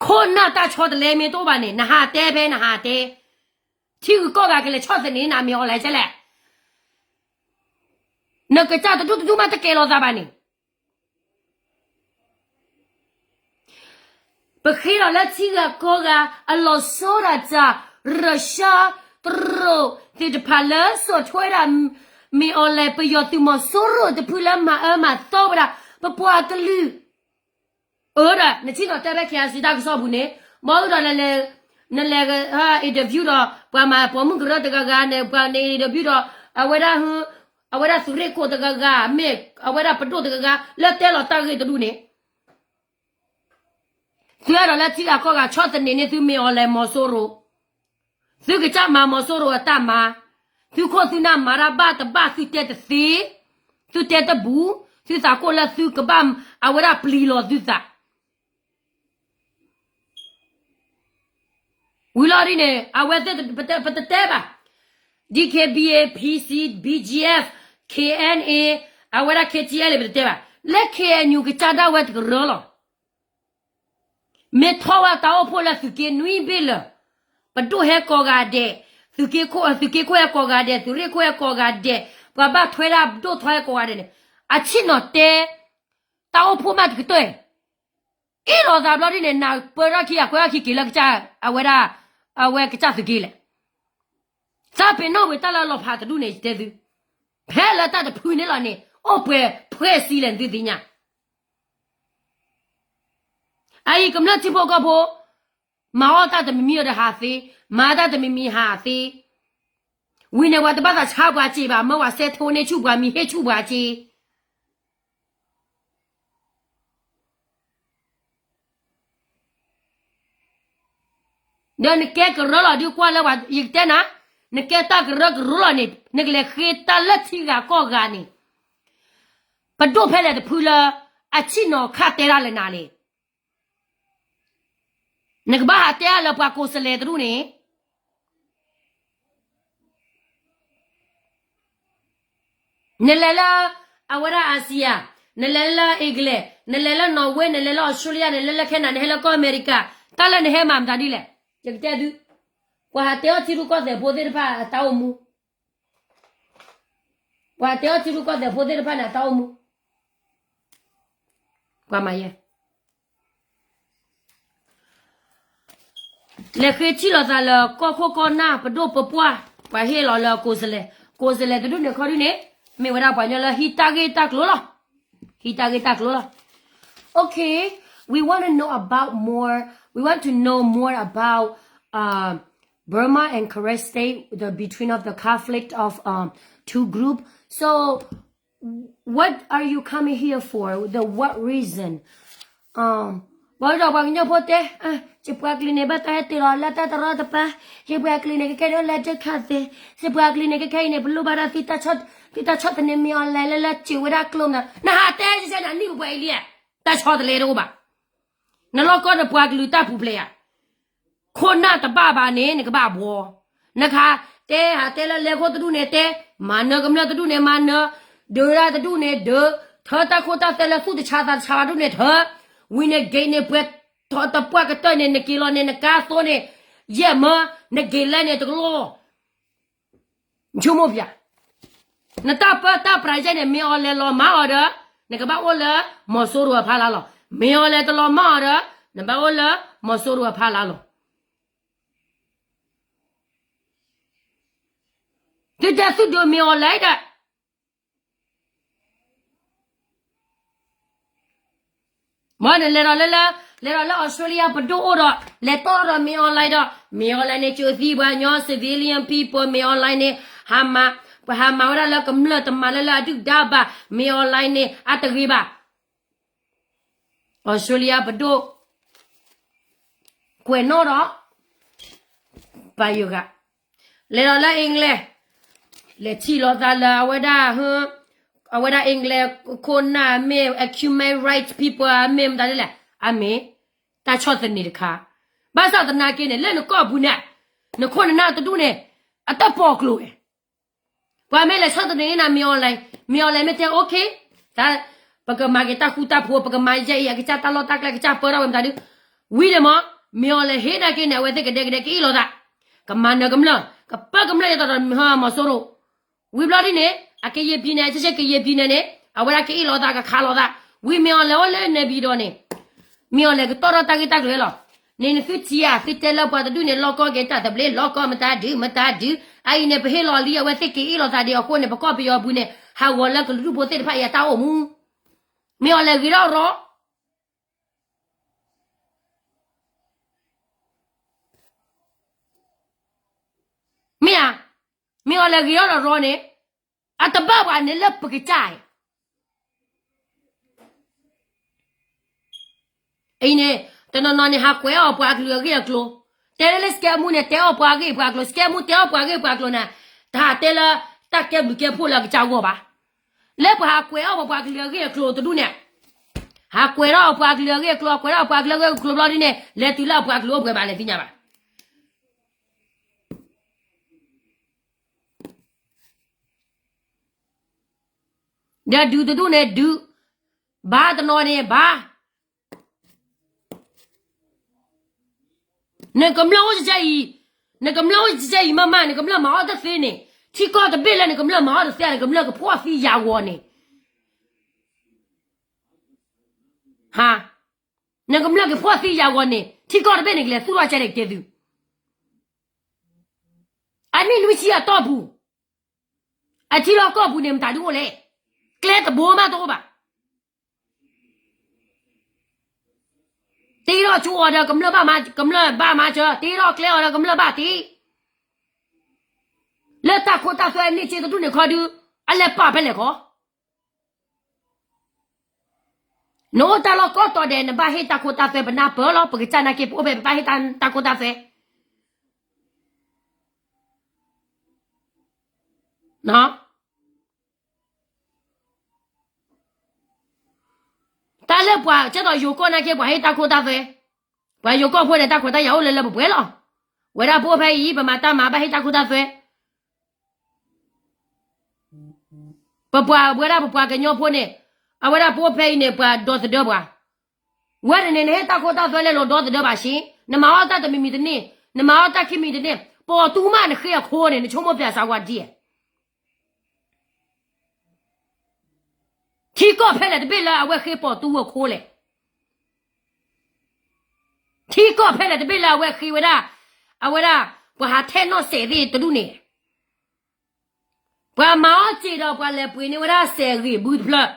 ခိၣ်နၢ်တၢ်ဆီတလဲမ့ၢ်တအိၣ်ဘၣ်န့ၣ် နဟးတဲဖဲနဟးတဲ, ထံဂုၤကီၢ်ဂၤကလဲၤဆီၣ်သနံးနၤမ့ၢ်အီၤလဲၣ်ကဲလဲၣ်, နကစၢ်တဒူၣ်တဒူၣ်မးတကဲလီၤသးဘၣ်န့ၣ် ပဃ့ထီၣ်လၢထံဂၤကီၢ်ဂၤ အလီၤဆီဒၣ်တၢ် ရၢၡါတရူးသ့ၣ်တဖၣ်လၢစိာ်ထွဲဒၣ် မ့ၢ်အီၤလဲၣ် ပယီၤသုးမီၤစိရိၤတဖုလၢမၤအၢမၤသီဝဲဒၣ် ပပှၤကလုာ် အၢဒီး နထံၣ်နီၤတဲဖဲ ခ့အစံးတၢ်ကစီၣ်ပူၤန့ၣ် ဘီအုၣ်ဒီး နလဲၤ interview ဒီး ပှၤမၤပိာ်မုၣ်ကရၢတဂၤဂၤန့ၣ် ပှၤန့ၣ် interview ဒီး အဝဲဒၣ် အဝဲဒၣ်သုးရ့ၣ်ခိၣ်တဂၤဂၤ မ့ၢ်အဝဲဒၣ်ပဒိၣ်တဂၤဂၤ လၢတဲလီၤတၢ်ဂ့ၢ်တဒူၣ်န့ၣ် သုအဲၣ်ဒိးလၢထံဂၤကီၢ်ဂၤဆီၣ်သနံးန့ၢ်သုမ့ၢ်အီၤလဲၣ်မီၤစိရိၤ, သုကစၢ်မၤမီၤစိရိၤအတၢ်မၤ, သုခိၣ်သုနၢ်မၤတၢ်ဘၣ်တဘၣ်သုတဲတသ့, သုတဲတဘူး, သုသးကိၣ်လၢသုကဘၣ်အဝဲဒၣ်ပျံၤလီၤသုသး ဝံၤလီၤဒ်န့ၣ် အဝဲသ့ၣ် ပတတဲဘၣ်, DKBA, PC, BGF, KNA, အဝဲဒၣ် KTLA ပတတဲဘၣ်, လၢ KNU ကစၢ်ဒၣ်ဝဲတကရၢလီၤ. မ့ၢ်ထီၣ်ဝဲတၢ်အိၣ်ဖှိၣ်လၢသုးက့နွံဘ့ၣ်လၢာ်, ပဒိၣ်ဟဲကိးဂၤဒဲး, သုးက့ခိၣ်, သုးက့ခိၣ်ဟဲကိးဂၤဒဲး, သုးရ့ၣ်ခိၣ်ဟဲကိးဂၤဒဲး, ပှၤဘၣ်ထွဲဒၣ်ဒိၣ်ထီဟဲကိးဂၤဒဲးန့ၣ်, အဆ့ၣ်နီၤတဲ တၢ်အိၣ်ဖှိၣ်မးတကတၢၢ် အ့ၣ်လိာ်သးဘျီဒ်န့ၣ် နၢ်ပၢၢ်ထီၣ်ခံဂၤကွဲထီၣ်ခံက့ၤလၢကစၢ် အဝဲဒၣ် အဝဲကစၢ်သုးက့လဲၣ်. သးပ့ၤနီၣ်ဝံၤတၢ်လၢလီၤဖးတဒူၣ်န့ၣ် ယတဲသု, ဖဲလၢတၢ်တဖုန့ၣ်လီၤန့ၣ် အိၣ်ပှဲၤဖှဲးစံလဲၣ် နသုသ့ၣ်ညါ. အအံၤကမျၢၢ်ထံဖိကီၢ်ဖိ မၤအီၣ်တၢ်တမံၤမံၤဒီးဟးသ့, မၤတၢ်တမံၤမံၤဟးသ့, ဝံၤန့ၣ်ပှၤတဘၣ်သးဆါပှၤစ့ဘၣ်, မၢပှၤစဲထိန့ၢ်ဆူၣ်ပှၤမံၤ ဟ့ၣ်ဆူၣ်ပှၤစ့ ဒီးနကဲကရၢလီၤဒုးကွၢ်လၢပှၤ ယကတဲနၤ, နကဲတၢ်ကရၢကရိလီၤန့ၣ် နကလဲၤဃ့တၢ်လၢထံဂၤကီၢ်ဂၤန့ၣ်, ပဒိၣ်ဖဲလဲၣ်တဖုလၢ အဆံၣ်နီၤခၣ်တဲတၢ်လၢနၤလဲၣ်. နကဘၣ်ဟးတဲအါလၢပှၤကိးစလဲတဒူၣ်န့ၣ် နလဲၤလၢ အဝဲဒၣ် Asia, နလဲၤလၢ England, နလဲၤလၢ Norway, နလဲၤလၢ Australia, နလဲၤလၢ Canada, နဟဲလၢကီၢ်အမဲရကၤ, တၢ်လၢနဟဲမၤမတၤဒ်လဲၣ်. ယကတဲသု, ပှၤဟးတဲအီၣ်ထံရူၢ်ကီၢ်သဲးဖိသ့ၣ်တဖၣ်အတၢ်အိၣ်မူ, ပှၤဟးတဲအီၣ်ထံရူၢ်ကီၢ်သဲးဖိသ့ၣ်တဖၣ်န့ၣ် အတၢ်အိၣ်မူ ပှၤမၤယဲ လဲၤဃ့ထံၣ်လိာ်သးလၢကီၢ်ခိၣ်ကီၢ်နၢ်ပဒိၣ်ပပှၢ်, ပှၤဟ့ၣ်လီၤလၢကိးစလဲ, ကိးစလဲတဒူၣ်န့ၣ်ခီဒုန့ၣ်, မ့ၢ်ဝဲဒၣ်ပှၤကညီလၢဟံးတၢ်ဂ့ၢ်တၢ်ကျိၤလီၤ. ဟံးတၢ်ဂ့ၢ်တၢ်ကျိၤလီၤ. Okay, we want to know about more, we want to know more about uh, Burma and Karen State, the between of the conflict of um, two group. So what are you coming here for? The what reason? ဘၣ်ဒီးပှၤကညီဖိတဲ, ယပှၤကလုာ်န့ၣ် ဘၣ်တၢ်ဟဲတ့ၢ်လီၤလၢတၢ်တရီတပါ, ယပှၤကလုာ်န့ၣ် ကကဲဒိၣ်လၢတၢ်ခၣ်သဲ, ယပှၤကလုာ်န့ၣ် ကခဲအံၤန့ၣ် ပလိၣ်ဘၣ်ဒီး သုတၢ်ဆီၣ်သနံးမ့ၢ်အီၤလဲၣ်လၢလၢစၢၤဝဲဒၣ်ကျိမး, နဟးတဲယဲနၤနံၣ်ပပှဲၤအံၤလံ, တၢ်ဆီတလဲတအိၣ်ဘၣ်. နလီၢ်ကီၢ်နပှၤကလုာ်တၢ်ပူၤဖျဲးဧါ. ခိၣ်နၢ်တဘၣ်ဘၣ်န့ၣ် နကဘၣ်ဘှီ, နခး, တဲဟးတဲလၢလဲၤခိၣ်တဒူၣ်န့ၣ်တဲ, မၤနၢၤကမျၢၢ်တဒူၣ်န့ၣ်မၤနၢၤ, ဒုးဒၣ်တဒူၣ်န့ၣ်ဒုး, ထၢတၢ်ခိတၢ်သဲလၢသူၣ်တဆါသးတဆါဘၣ်ဒူၣ်န့ၣ်ထၢ, ဝံၤန့ၣ် gate န့ၣ် ပှဲၤထီၣ်တပှၢ်ကတၢၢ်န့ၣ် နက့ၤလီၤန့ၣ် နကါသိန့ၣ်, ယဲၢ်မၢ, န gate လဲၣ်န့ၣ်တကလီၢ် ဆိကမိၣ်ဖျါ, နတၢ်ပၢတၢ်ပြးယဲၢ်န့ၣ် မ့ၢ်အီၤလဲၤလီၤမၤအီၤဒီး, နကဘၣ်အိၣ်လၢမီၤစိရိၤအဖီလာ်လီၤ. မ့ၢ်အီၤလဲၤတလီၤမၤအီၤဒီး, နဘၣ်အိၣ်လၢမီၤစိရိၤအဖီလာ်လီၤ. သုတဲသုဒုးမ့ၢ်အီၤလဲၤဒီး မ့ၢ်နလဲၤဒီးလၢလၢ, လဲၤဒီးလၢ Australia ပဒိၣ်အိၣ်ဒီး လဲၤတီၢ်ဒီးမ့ၢ်အီၤလဲၤဒီး, မ့ၢ်အီၤလဲၤန့ၣ် ကၠိသံပှၤညီ civilian people မ့ၢ်အီၤလဲၤန့ၣ်, ဟးမၤ, ပှၤဟးမၤဝဲဒၣ်လၢကမျၢၢ်တမၤလၢလၢအဒုၣ်ဒါဘၣ်, မ့ၢ်အီၤလဲၤန့ၣ် အတဂ့ၤဘၣ်. Australia ပဒိၣ် ကွဲးနီၣ်ဒီး ပာ်ယိၤဂၤ, လဲၤဒီးလၢ England, လဲၤထံၣ်လိာ်သးလၢအဝဲဒၣ်, အဝဲဒၣ် England ခိၣ်နၢ်မ့ၢ် human rights people အမ့ၢ်မတၤဒ်လဲၣ်, အမ့ၢ်တၢ်ဆီၣ်သနံးတခါ, ဘၣ်ဆၣ်သနာ်က့န့ၣ် လၢနကီၢ်ပူၤန့ၣ်, နခိၣ်နနၢ်တဒူၣ်န့ၣ်, အတၢ်ပိာ်ကျိၤဝဲ ပှၤမ့ၢ်လဲၤဆီၣ်သနံးန့ၢ်နၤ မ့ၢ်အီၤလဲၤ, မ့ၢ်အီၤလဲၤမ့ၢ်တဲ okay, တၢ်, ပကမၤက့ၤတၢ်ဃူတၢ်ဖိး ပကမၤယဲအံၤ အကစၢ်တၢ်လီၢ်တၢ်ကျဲ ကစၢ်ပၢထီၣ်ဝဲမတၤဒုး, ဝံၤန့ၣ်မ့ၢ်, မ့ၢ်အီၤလဲၤဟ့ၣ်နာ်က့န့ၣ် အဝဲသ့ၣ်ကဒဲကဒဲကအ့ၣ်လိာ်သး, ကမၤနၢၤကမျၢၢ်, ကပၢကမျၢၢ်ယဲသိးဒီးမီၤစိရိၤ, ဝံၤဘျီဒ်န့ၣ် အကယဲၢ်ပံၤန့ၣ် အကစၢ်ကယဲၢ်ပံၤန့ၣ်န့ၣ် အဝဲဒၣ်ကအ့ၣ်လိာ်သးကခးလိာ်သး, ဝံၤမ့ၢ်အီၤလဲၤအိၣ်လၢနဲပံၤဒီးန့ၣ် မ့ၢ်အီၤလဲၤကတီၢ်ထီၣ်တၢ်ဂ့ၢ်တၢ်ကျိၤလီၤ. န့ၣ်နသုထံၣ်ဧါ, သုတဲလၢပှၤတဒူၣ်န့ၣ် လီၢ်ကီၢ်က့ၤတၢ်သဘျ့ လီၢ်ကီၢ်မတၤဒုးမတၤဒုး, အအံၤန့ၣ် ပဟ့ၣ်လီၤလံ အဝဲသ့ၣ်က့ၤအ့ၣ်လိာ်သးဒံးအဃိန့ၣ် ပကီၢ်ပယီၤပူၤန့ၣ် ဟးဂီၤလၢကလုာ်ဒူၣ်ဖိသ့ၣ်တဖၣ်အံၤအတၢ်အိၣ်မူ, မ့ၢ်အီၤလဲၤဂ့ၤထီၣ်ရီ မ့ၢ်ဧါ, မ့ၢ်အီၤလဲၤဂ့ၤထီၣ်ဒီးရီန့ၣ် အတဘၣ်ပှၤန့ၣ်လၢပကစၢ်အံၤ အံၤန့ၣ် တနီၤနီၤန့ၣ် ဟးကွဲးအီၣ်ပှၤကလုာ်အဂ့ၢ်အကျိၤ, တဲလၢလၢ စကဲမူ န့ၣ် တဲအီၣ်ပှၤဂ့ၢ်ပှၤကျိၤ, စကဲမူ တဲအီၣ်ပှၤဂ့ၢ်ပှၤကျိၤန့ၣ်, တဟးတဲလၢ တၢ်ကဲဘျုးကဲဖှိၣ်လၢအကစၢ်ဂီၢ်ဘၣ်. လၢပှၤဟးကွဲးအီၣ်ပှၤကလုာ်အဂ့ၢ်အကျိၤတဒူၣ်န့ၣ်, ဟးကွဲးထီၣ်ပှၤကလုာ်အဂ့ၢ်အကျိၤ, ကွဲးထီၣ်ပှၤကလုာ်အဂ့ၢ်အကျိၤဘျီဒ်န့ၣ် လဲၤတုၤလၢအပှၤကလုာ်အိၣ်ပှဲၤဘၣ်လဲၣ်သ့ၣ်ညါဘၣ်. ဒီးဒုးတဒူၣ်န့ၣ်ဒုး, ဘါတနီၤန့ၣ်ဘါ, နကမျၢၢ်အိၣ်ကစၢ်အံၤ, နကမျၢၢ်အိၣ်ကစၢ်အံၤမးမး နကမျၢၢ်မၤအီၣ်တသ့န့ၣ်, ထံကီၢ်တဘ့ၣ်လၢနကမျၢၢ်မၤအီၣ်တသ့ နကမျၢၢ်ကဖှီၣ်သံယာ်ဂီၤန့ၣ်, ဟါ, နကမျၢၢ်ကဖှီၣ်သံယာ်ဂီၤန့ၣ် ထံကီၢ်တဘ့ၣ်န့ၣ် ကလဲၤသူၣ်ထီၣ်ကဲန့ၣ်ကတဲသု, အနံၣ်နွံဆံအတီၢ်ပူၤ အထံလီၢ်ကီၢ်ပူၤန့ၣ် မတၤဒုးအိၣ်လဲၣ်. ကျဲတဘိမးတအိၣ်ဘၣ်. တ့ထီၣ်ကၠိအီၤဒီးကမျၢၢ်ဘၣ်မၤ, ကမျၢၢ်ဘၣ်မၤစၢၤ, တ့ထီၣ်ကျဲအီၤဒီးကမျၢၢ်ဘၣ်တ့. လၢတၢ်ခိတၢ်သွဲအန့ၢ်စ့တဒူၣ်န့ၣ်ခီဒု, အလဲၤပာ်ဖဲလဲၣ်ခီ. နအိၣ်တၢ်လီၢ်ကိးတီၤဒဲး နဘၣ်ဟ့ၣ်တၢ်ခိတၢ်သွဲ ပနၢ်ပၢၢ်လီၤ, ပကစၢ်နာ်က့ ပအိၣ်ဖဲပဘၣ်ဟ့ၣ်တၢ်ခိတၢ်သွဲ. တၢ်လၢပှၤကဲသိးယိၤကီၢ်နာ်က့ ပှၤဟ့ၣ်တၢ်ခိတၢ်သွဲ, ပှၤယိၤကီၢ်ဖိန့ၣ် တၢ်ခွဲးတၢ်ယာ်အိၣ်လၢလၢပှဲၤပှဲၤလီၤ. ဝဲဒၣ်ပအိၣ်ဖဲအံၤ ပမၤတၢ်မၤ ဘၣ်ဟ့ၣ်တၢ်ခိတၢ်သွဲ. ပပှၤဝဲဒၣ်ပပှၤကညီဖိန့ၣ်, အဝဲဒၣ်ပအိၣ်ဖဲအံၤန့ၣ် ပှၤဒီသဒၢပှၤ. ဝဲန့ၣ်န့ၣ် နဟ့ၣ်တၢ်ခိတၢ်သွဲလဲၤလိၤဒီသဒၢဘၣ်ဆ့, နမၤအီၣ်တၢ်တမံၤမံၤတန့ၢ်, နမၤအီၣ်တၢ်ခံမံၤတန့ၢ်, ပိာ်တူမးနဃ့အခိန့ၣ် နဆိကမိၣ်ပျဲစးဝါဒ် ထံကီၢ်ဖဲလဲၣ်တဘ့ၣ်လၢအဝဲဃ့ပိာ်တူအခိလဲၣ်. ထံကီၢ်ဖဲလဲၣ်တဘ့ၣ်လၢအဝဲဃ့ဝဲဒၣ်, အဝဲဒၣ်, ပှၤဟးထဲနီၣ်စဲးသ့ၣ်တဒူၣ်န့ၣ်, ပှၤမၤအီၣ်စ့ဒီးပှၤလဲၤပှ့ၤန့ၢ်ဝဲဒၣ်စဲးဂ့ၢ်ဘုတဖျၢၣ်,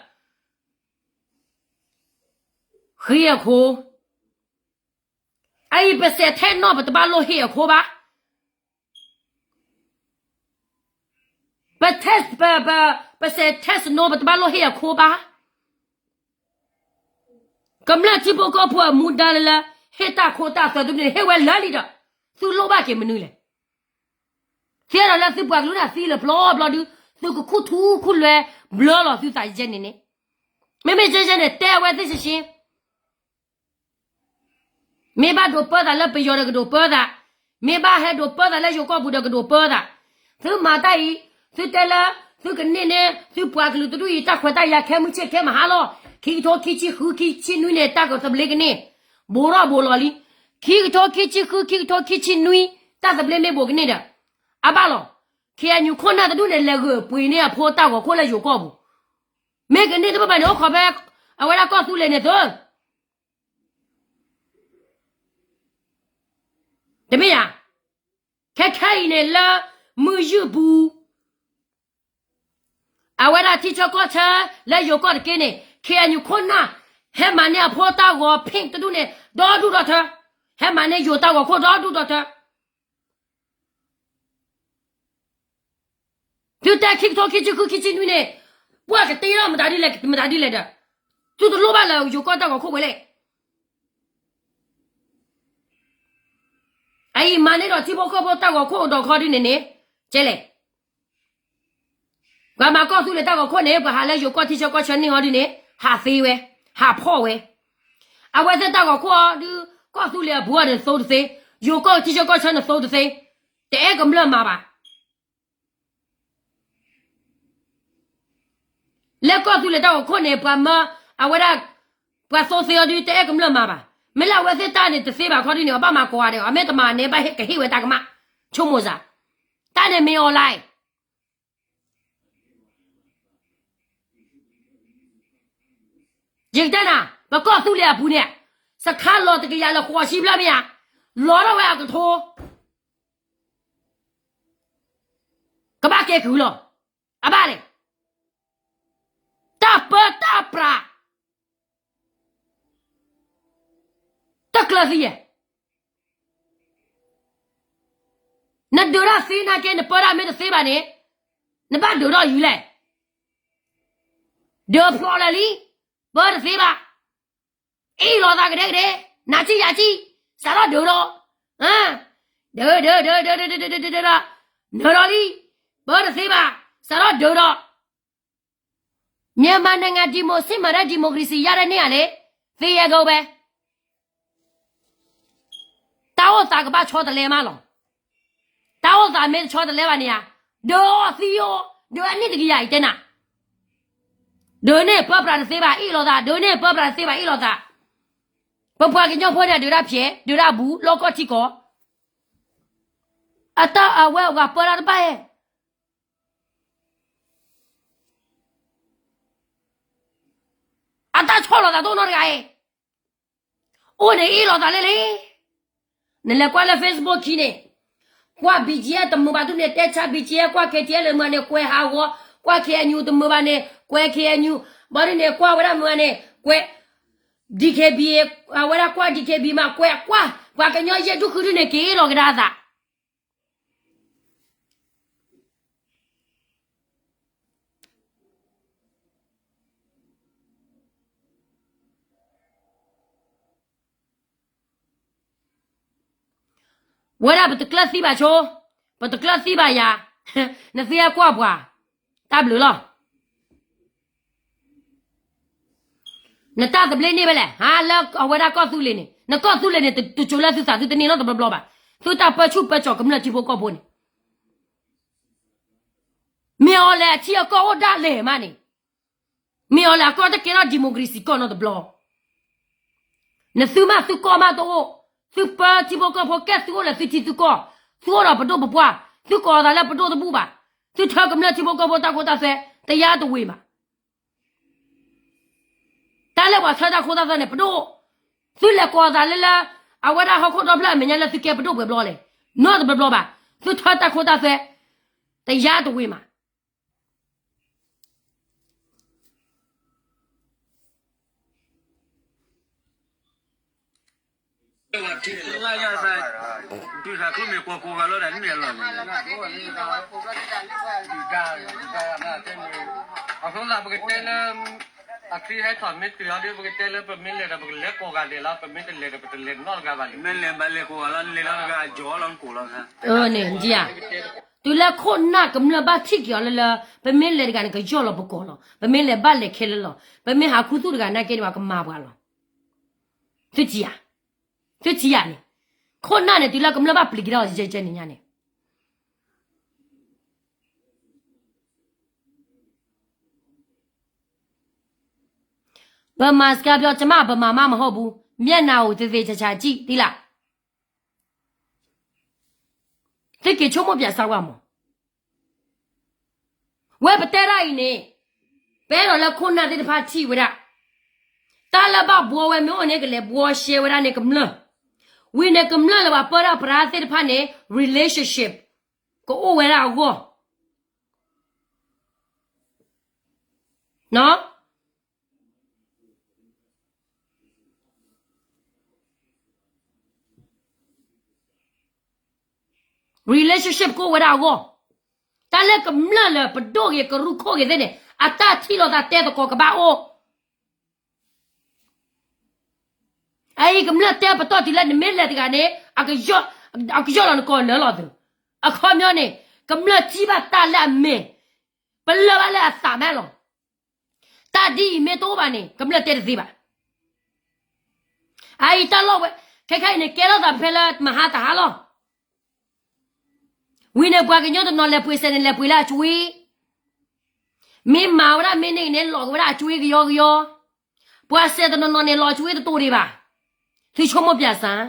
ဃ့အခိ, အအံၤပစဲးထဲနီၣ်ပတဘၣ်လိၣ်ဟ့ၣ်အခိဘၣ်. ပ, ပ, ပစဲးထဲစနိပတဘၣ်လိၣ်ဟ့ၣ်အခိဘၣ်. ကမျၢၢ်ထံဖိကီၢ်ဖိအမူဒါလၢလၢ ဟ့ၣ်တၢ်ခိတၢ်သွဲတဒူၣ်န့ၣ် ဟ့ၣ်ဝဲလၢာ်လံဒီး, သုလိၣ်ဘၣ်က့ၤမနုၤလဲၣ်. သ့ဒီးလၢသုပှၤကလုာ်န့ၣ်သံလၢပျီဘျီဒု, သုကခူၣ်ထူခူၣ်လွဲဘျၢလီၤသုသးယဲန့ၣ်န့ၣ်, မ့မ့ၢ်ယဲယဲန့ၣ် တဲအဝဲသ့ၣ်ရှဲရှဲ မ့ၢ်ဘၣ်ဒိးပၢသးလၢပယီၤဒီးကဒိးပၢသး, မ့ၢ်ဘၣ်ဟဲဒိးပၢသးလၢယိၤကီၢ်ပူၤဒီးကဒိးပၢသး. သုမၤတၢ်အံၤ, သုတဲလၢ, သုကန့ၢ်န့ၢ် သုပှၤကလုာ်တဒူၣ်အံၤ တၢ်ခွဲးတၢ်ယာ်ခဲမုၢ်ဆ့ၣ်ခဲမဟါလီၤ. ခံကထိခံဆံဃု ခံဆံနွံန့ၣ် တၢ်ကသဘျ့ကန့ၢ်, ဘူးထီၣ်ဘူးလီၤလံ. ခံကထိခံဆံဃု ခံကထိခံဆံနွံ တၢ်သဘျ့မ့ၢ်ဘူးကန့ၢ်ဒီး, အဘၣ်လီၤ. ခ့ၣ်အဲၣ်ယူၣ်ခိၣ်နၢ်တဒူၣ်န့ၣ် လဲၤဂုာ်ပှ့ၤန့ၢ်အဖိတၢ်ဂီၤခိၣ်လၢယိၤကီၢ်ပူၤ, မ့ၢ်ကန့ၢ်တဘၣ်ဘၣ်န့ၣ် အိၣ်ခိးဖဲ အဝဲဒၣ်ကီၢ်သူလ့ၤန့ၣ်သု တမ့ၢ်ဧါ. ခဲခဲအံၤန့ၣ်လၢ မုၢ်ယုၢ်ပူၤ, အဝဲဒၣ်ထံဆၢကီၢ်ဆၢ လၢယိၤကီၢ်တက့ၢ်န့ၣ် ခ့ၣ်အဲၣ်ယူၣ်ခိၣ်နၢ် ဟဲမၤန့ၢ်အဖိတၢ်ဂီၤဖ့ၣ်တဒူၣ်န့ၣ် ဒီဒူၣ်ဒီထၢ, ဟဲမၤန့ၢ်ယိၤတၢ်ဂီၤခိၣ်ဒီဒူၣ်ဒီထၢ. သုတဲခံကထိခံဆံဃုခံဆံနွံန့ၣ်, ပှၤကတ့ထီၣ်မတၤဒ်လဲၣ်မတၤဒ်လဲၣ်ဒီး, သုတလိၣ်ဘၣ်လၢယိၤကီၢ်တၢ်ဂီၤခိၣ်ဝဲလဲၣ်. အအံၤမၤန့ၢ်ဒီးထံဖိကီၢ်ဖိတၢ်ဂီၤခိၣ်ဒီးခီဒ်န့ၣ်န့ၣ်, ကဲလဲၣ်. ပှၤမၤကီၢ်သူလ့ၤတၢ်ဂီၤခိၣ်န့ၣ် ပှၤဟးလၢယိၤကီၢ်ထံဆၢကီၢ်ဆၢန့ၣ်ဟီဒ်န့ၣ် ဟးသ့ဝဲ, ဟးဖီၣ်ဝဲ. အဝဲသ့ၣ်တၢ်ဂီၤခိၣ်အီၤဒုး ကီၢ်သူလ့ၤအပူၤအီၤန့ၣ်သိတသ့, ယိၤကီၢ်ထံဆၢကီၢ်ဆၢန့ၣ်သိတသ့, တအဲၣ်ကမျၢၢ်မၤဘၣ်. လၢကီၢ်သူလ့ၤတၢ်ဂီၤခိၣ်န့ၣ် ပှၤမၢအဝဲဒၣ်, ပှၤသိသ့အီၤဒုး တအဲၣ်ကမျၢၢ်မၤဘၣ်. မ့ၢ်လၢအဝဲသ့ၣ်တၢ်န့ၣ်တသ့ဘၣ်ခီဒ်န့ၣ် အဘၣ်မၤကိးဂၤဒဲး, အမ့ၢ်တမၤန့ၣ် ဘၣ်ကဟ့ၣ်ဝဲတၢ်ကမၣ်, ဆိကမိၣ်စ့ၢ်, တၢ်န့ၣ်မ့ၢ်အီၤလဲၣ်. ယကတဲနၤ, ပကီၢ်သူလ့ၤအပူၤန့ၣ်, စခါလီၤတကယၤလၢဃိးဆံဘျဲၣ်မ့ၢ်ဧါ, လီၤထီၣ်ဝဲအကထိ ကဘၣ်ကဲကုၢ်လီၤ. အဘၣ်လဲၣ်. တၢ်ပၢတၢ်ပြး တကျၢၤသံယဲၢ်. နဒုးတၢ်သ့နာ်က့ နပၢတၢ်မ့ၢ်တသ့ဘၣ်န့ၣ်, နဘၣ်ဒုးထီၣ်ယုၤလဲၣ်. ဒုးဖျိးလၢာ်လံ, ပၢတသ့ဘၣ်. အ့ၣ်လိာ်သးကဒဲကဒဲ, နၤစံၣ်ယၤစံၣ်, စးထီၣ်ဒုးဒီး, ဒုး, ဒုး, ဒုး, ဒုး, နုာ်လီၤလံ, ပၢတသ့ဘၣ်, စးထီၣ်ဒုးဒီး. မြန်မာနိုင်ငံ ဒီမိုစစ်မှန်တဲ့ ဒီမိုကရေစီရတဲ့နေ့ကလေ, သင်္ကြန်ကိုပဲ. တၢ်အိၣ်သးကဘၣ်ဆီတလဲမးလီၤ. တၢ်အိၣ်သးမ့ၢ်တဆီတလဲဘၣ်န့ၣ်ဧါ, ဒုးအီၤသံအီၤ, ဒုးအနံၣ်တကယၤအံၤတဲနၤ. ဒုးန့ၢ်ပၢပြးတသ့ဘၣ် အ့ၣ်လိာ်သး, ဒုးန့ၢ်ပၢပြးတသ့ဘၣ် အ့ၣ်လိာ်သး. ပပှၤကညီဖိန့ၣ် ဒုးတၢ်ဖျဲး, ဒုးတၢ်ဘူး, လီၢ်ကီၢ်ထံကီၢ်. အတၢ်အဝဲအဂၤပၢတၢ်တဘၣ်ဧဲ. အတၢ်ဆီၣ်လီၤသးတအိၣ်နီတဂၤဧဲ. အိၣ်န့ၣ်အ့ၣ်လိာ်သးလဲၣ်လဲၣ်. နလဲၤကွၢ်လၢ Facebook ခံန့ၣ်, ကွၢ် BGF တမုာ်ဘၣ်ဒူၣ်န့ၣ် တဲဆါ BGF, ကွၢ် KTLA မုာ်န့ၣ် ကွဲးဟးဂီၤ, ကွၢ် K N U တမုာ်ဘၣ်န့ၣ် ကွဲး K N U, ဘၣ်ဒ်န့ၣ် ကွၢ်ဝဲဒၣ်မုာ်ဘၣ်န့ၣ် ကွဲး D K B A, အဝဲဒၣ်ကွၢ် D K B A မး ကွဲးကွၢ် ပှၤကညီယဲၢ်ဒူၣ်ဃုဒူၣ်န့ၣ် က့ၤလီၤကဒါအသး ဝဲဒၣ်ပတကျၢၢ်သံဘၣ်ဆိ, ပတကျၢၢ်သံဘၣ်ယၤ, နသ့ဟဲကွၢ်ပှၤ, တၢ်ဘျုးလီၤ. နတၢ်သဘျ့န့ၢ်ဖဲလဲၣ်, ဟါလၢအဝဲဒၣ်ကီၢ်သူလ့ၤန့ၣ်, နကီၢ်သူလ့ၤန့ၣ် တစိၤလၢသုသးသုတန့ၢ်နီတဘျီဘျီဘၣ်, သုတၢ်ပၢဆူၣ်ပၢကၠီၤကမျၢၢ်ထံဖိကီၢ်ဖိန့ၣ် မ့ၢ်အီၤလဲၣ်အထံအကီၢ်အိၣ်ဒၣ်လဲာ်မးန့ၣ်, မ့ၢ်အီၤလဲၣ်အကီၢ်တကဲထီၣ် democracy ကီၢ်နီတဘျီ, နသုမးသုကီၢ်မးတအိၣ်, သုပၢထံဖိကီၢ်ဖိကဲသုအိၣ်လၢသုထံသုကီၢ်, သုအိၣ်ဒီးပဒိၣ်ပပှၢ်, သုကိးသးလၢပဒိၣ်တဘူၣ်ဘၣ်, သုထၢကမျၢၢ်ထံဖိကီၢ်ဖိတၢ်ခိတၢ်သွဲ, တယါတဝ့ၤမး တၢ်လၢပှၤထၢတၢ်ခိတၢ်သွဲန့ၣ် ပဒိၣ်, သုလဲၤကိးသးလၢလၢ အဝဲဒၣ်ဟီၣ်ခိၣ်ဒီဖျၢၣ်အမဲာ်ညါလၢသုကဲပဒိၣ်ပှဲၤဘျီလဲၣ်, နီတဘျီဘျီဘၣ်, သုထၢတၢ်ခိတၢ်သွဲ, တယါတဝ့ၤမး အဃိသတးပကတဲလၢ အချံဟဲထီၣ်မ့ၢ်တုၤအီၤဒီး ပကတဲလၢပမ့ၢ်လဲၤဒီး ပကလဲၤကိးဂၤဒဲးလီၤ, ပမ့ၢ်တလဲၤဒီး ပတလဲၤနီတဂၤဘၣ်လံ, မ့ၢ်လဲၤဘၣ်လဲၤကိးဂၤလီၤ, လဲၤလီၤတဂၤအယီၤလီၤ နကိးလီၤ, န့ၣ်, တုၤလၢခိၣ်နၢ်ကမျၢၢ်ဘၣ်ထံၣ်က့ၤအီၤလၢလၢ ပမ့ၢ်လဲၤတဂၤန့ၣ် ကယီၢ်လီၤပကိးလီၤ, ပမ့ၢ်လဲၤဘၣ်လဲၤခဲလၢာ်လီၤ, ပမ့ၢ်ဟးခူသူၣ်တဂၤနာ်က့န့ၣ် ပှၤကမၤပှၤလီၤ. သုထံၣ်ဧါ, သုထံၣ်ဧါန့ၣ်, ခိၣ်နၢ်န့ၣ် တုၤလၢကမျၢၢ်ဘၣ်ပျံၤက့ၤဒီး ယဲကဲန့ၣ်ညါန့ၣ် ဗမာစကားပြော ကျမ ဗမာမှ မဟုတ်ဘူး, မျက်နှာကို သေသေချာချာကြည့် သိလား, သုက့ၤဆိကမိၣ်ပၠးစၢ်ဝဲမး, ဝဲပတဲဒၣ်အံၤန့ၣ်, ပအဲၣ်ဒိးလၢခိၣ်နၢ်သ့ၣ်တဖၣ်ထံၣ်ဝဲဒၣ်, တၢ်လၢဘၣ်ဘှီဝဲမ့ၢ်အိၣ်န့ၣ် ကလဲၤဘှီရှဲဝဲဒၣ်န့ၣ်ကမျၢၢ်, ဝံၤန့ၣ်ကမျၢၢ်လၢပှၤပၢတၢ်ပြးသ့ၣ်တဖၣ်န့ၣ် relationship ကအိၣ်ဝဲဒၣ်အဂီၢ် relationship ကအိၣ်ဝဲဒၣ်အဂီၢ်, တၢ်လၢကမျၢၢ်လၢပဒိၣ်ဂ့ၤကရူၢ်ခိၣ်ဂ့ၤသ့ၣ်န့ၣ် အတၢ်ထံၣ်လိာ်သးတဲသကိးကဘၣ်အိၣ်, အအံၤကမျၢၢ်တဲပတီၢ်တုၤလၢနမ့ၢ်လဲၤတဂၤန့ၣ်, အကယီၢ်လီၤနကိးလၢလီၤသု, အခီပညီန့ၣ်, ကမျၢၢ်ထံၣ်ဘၣ်တၢ်လၢအမဲာ်, ပလၢၢ်ဘၣ်လၢအသးမးလီၤ. တၢ်ဒ်အံၤမ့ၢ်တအိၣ်ဘၣ်န့ၣ် ကမျၢၢ်တဲတသ့ဘၣ်. အအံၤတၢ်လီၢ်ဝဲ, ခဲခါအံၤန့ၣ် ကဲထီၣ်သးဖဲလၢမဟါတဟါလီၤ. ဝံၤန့ၣ်ပှၤကညီတနီၤလဲၤပှ့ၤစဲးန့ၣ် လဲၤပှ့ၤလၢအကွ့, မ့ၢ်မၤဝဲဒၣ်မ့ၢ်န့ၢ်န့ၣ် လီၤက့ၤဝဲဒၣ်အကွ့ကယီကယီ, ပှၤစဲးတနီၤနီၤန့ၣ် လီၤအကွ့တတိၤဒံးဘၣ်. သုဆိကမိၣ်ပၠးစၢ်,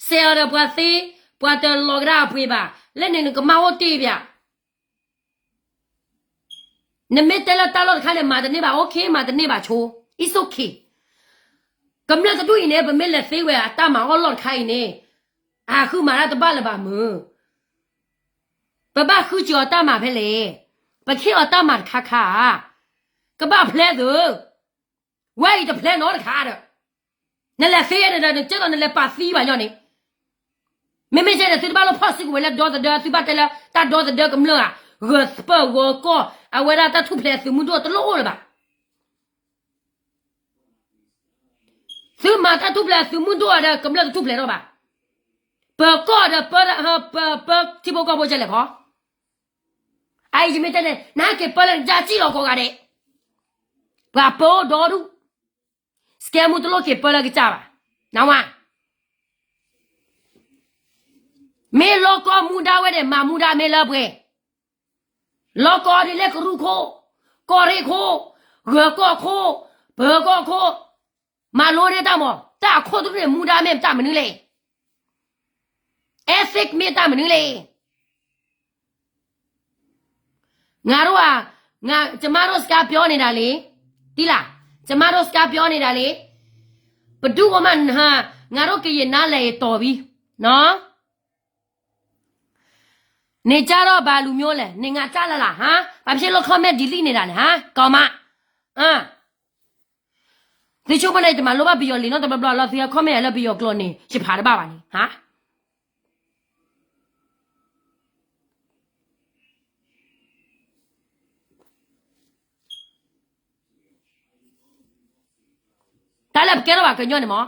စဲးအီၤဒီးပှၤသ့, ပှၤတလီၤကဒါအပှ့ၤဘၣ်, လၢန့ၣ်နကမၢ်အိၣ်တ့ၢ်ပၠး နမ့ၢ်တဲလၢတၢ်လီၢ်တခါန့ၣ် မၤတန့ၢ်ဘၣ် okay, မၤတန့ၢ်ဘၣ်ဆိ, it's okay. ကမျၢၢ်တဒူၣ်အံၤန့ၣ် ပမ့ၢ်လဲၤသ့ဝဲအတၢ်မၤအီၣ်လီၢ်တခါအံၤန့ၣ်, အဃုမၤတၢ်တဘၣ်လၢၤဘၣ်မုၢ်, ပဘၣ်ဃုစ့ၤအီၤတၢ်မၤဖဲလဲၣ်, ပခ့ၣ်အီၤတၢ်မၤတခါခါဧါ, ကဘၣ်ဖျဲးသု, ဝဲအံၤတဖျဲးနီတခါဒီး, နလဲၤသ့န့ၣ်ဒီး နကဲသိးနလဲၤပာ်သံဘၣ်ညီန့ၣ် မ့မ့ၢ်ကဲန့ၣ် သုတဘၣ်လိၣ်ဖီၣ်စုကဝဲၤလၢဒီသဒၢ, သုဘၣ်တဲလၢတၢ်ဒီသဒၢကမျၢၢ်ဧါ, ဂၢၤသပၢၢ်ဂီၤကီၢ်, အဝဲဒၣ်တၢ်ထူၣ်ဖျဲးအသုးမုၢ်ဒိၣ်တလိၣ်အိၣ်လၢၤဘၣ်. သုမၤတၢ်ထူၣ်ဖျဲးအသုးမုၢ်ဒိၣ်အီၤဒီး ကမျၢၢ်တထူၣ်ဖျဲးထီၣ်ဘၣ်. ပၢၤကီၢ်ဒီး ပၢထံဖိကီၢ်ဖိကဲလဲၣ်ခီ, အအံၤယမ့ၢ်တဲန့ၣ် နဟဲက့ၤပၢလၢနကစၢ်စံၣ်လီၤကိးဂၤဒဲး, ပှၤပၢအိၣ်ဒီဒူၣ် စကဲမူတလိၣ်က့ၤပၢလၢကစၢ်ဘၣ်. နဝါ, မ့ၢ်လီၢ်ကီၢ်မူဒါဝဲန့ၣ် မၤမူဒါမ့ၢ်လၢပှဲၤ, လီၢ်ကီၢ်ဒ်လဲၣ်ကရူၢ်ခိၣ်, ကီၢ်ရ့ၣ်ခိၣ်, ဂၢၤကီၢ်ခိၣ်, ပၢၤကီၢ်ခိၣ်, မၤလိန့ၢ်တၢ်မး, တၢ်အခိၣ်တရူၣ်န့ၣ် မူဒါမ့ၢ်တၢ်မနုၤလဲၣ်. Ethic မ့ၢ်တၢ်မနုၤလဲၣ်. ငါတို့က, ကျမတို့ စကားပြောနေတာလေ, သိလား, ကျမတို့ စကားပြောနေတာလေ, ဘယ်သူမှ ငါတို့ ကရင်နားလည်ရင်တော်ပြီနော်. နကၢ်ထီၣ်ဘၣ်လူၤမိၢ်လဲၣ်, နငါကၢ်လၢ်လၢ် ဟါ, ပှၤဖျ့လီၤ comment delete န့ၣ်ဒၣ်လဲၣ် ဟါ, ကီမး, သုဆိကမိၣ်န့ၣ် ယတမၤလိဘၣ်ပယီၤလံာ်နီတဘျီဘျီလီၤ, သုဟဲ comment လၢပယီၤကျိာ်န့ၣ် ယဖးတဘၣ်ဘၣ်န့ၣ် ဟါ တၢ်လၢပကဲထီၣ်ဘၣ်ကညီန့ၣ်မး,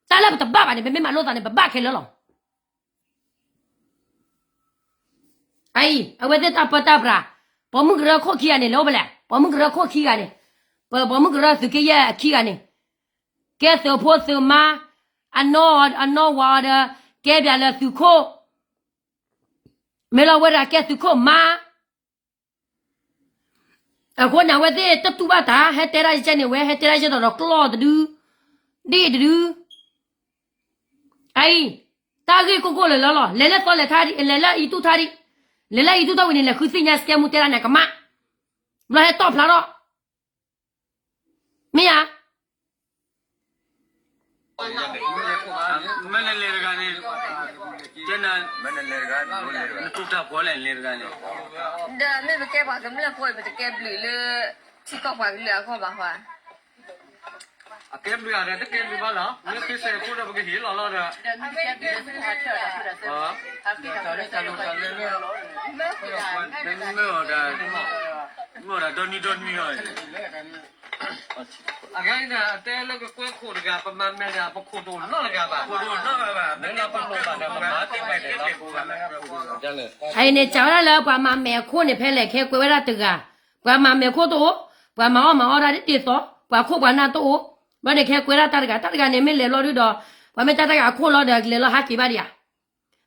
တၢ်လၢပတဘၣ်ဘၣ်န့ၣ် ပမ့ၢ်မၤလိသးန့ၣ် ပဘၣ်ခဲလၢာ်လီၤ. အအံၤ အဝဲသ့ၣ်တၢ်ပၢတၢ်ပြး, ပိာ်မုၣ်ကရၢခိၣ်ခံဂၤန့ၣ် လဲၤအိၣ်ဖဲလဲၣ်, ပိာ်မုၣ်ကရၢခိၣ်ခံဂၤန့ၣ်, ပပိာ်မုၣ်ကရၢသုးက့ယဲၢ်အခံဂၤန့ၣ်, ကဲသုးဖိသုးမါ, အနီၢ်အနီၢ်ဝၤအီၤဒီး ကဲပၠးလၢသုးခိၣ်, မ့ၢ်လီၤဝဲဒၣ်ကဲသုးခိၣ်မါ အဃိန့ၣ် အဝဲသ့ၣ်တတူၢ်ဘၣ်တၢ် ဟဲတဲဒၣ်ယကဲန့ၣ် ဝဲဟဲတဲဒၣ်ယဲဒီးကျီၢ်တဒု, ဒ့ၣ်တဒု, အအံၤ, တၢ်ဂ့ၢ်ကိၢ်ကိၢ်လၢာ်လၢာ်လီၤ, လဲၤလၢသီလဲၤထါဒံး လဲၤလၢအံၤတူၢ်ထါဒံး, လဲၤလၢအံၤတူၢ်ထါဝံၤန့ၣ် လဲၤဃုသ့ၣ်ညါစကဲမူတဲဒၣ်န့ၣ်ကမၣ်, ဘျီဟဲတီၣ်ဖျါထီၣ်, မ့ၢ်ဧါ မ့ၢ်နလဲၤတဂၤန့ၣ်, နတူၢ်တၢ်ဖီလဲၣ်လဲၤတဂၤန့ၣ်, ဒီးမ့ၢ်ပကဲပှၤကမျၢၢ်ဖိအံၤ ပတကဲဘျုးလၢ ထံကီၢ်ပှၤကလုာ်အဂီၢ်ဘၣ်ဃီ, အကဲဘျုးဧါဒီး တကဲဘျုးဘၣ်လီၤ, မ့ၢ်ဃ့စဲးခိၣ်ဒီး ပကဟ့ၣ်လီၤလီၤဒီး မ့ၢ်အီၤဒၣ်, မ့ၢ်အီၤဒၣ်ဒီနွံဒီနွံလီၤ, အဂၤအံၤန့ၣ် အတဲလၢကကွဲခိၣ်တဂၤ ပမၤမဲာ်န့ၣ် ပခိၣ်တအိၣ်နီတဂၤဘၣ်, မ့ၢ်လၢပလိၣ်ဘၣ်ဒီး ပမၤတ့ၢ်ဘၣ်ဒဲးလီၤ, အအံၤန့ၣ် စံးဝဲဒၣ်လၢပှၤမၤမဲာ်အခိၣ်န့ၣ် ဖဲလဲၣ်ခဲကွဲးဝဲဒၣ်တဂၤ, ပှၤမၤအီၣ်မၤအီတၢ်ဒ်ဒ်သိး ပှၤခိၣ်ပှၤနၢ်တအိၣ်, ဘျီန့ၣ်ခဲကွဲးဒၣ်တၢ်တဂၤ, တၢ်တဂၤန့ၣ်မ့ၢ်လဲၤဘျီဒုဒီး ပှၤမ့ၢ်တၢ်တဂၤအခိၣ်လီၤဒီး ကလဲၤလီၤဟးက့ၤဘၣ်ဒံးဧါ,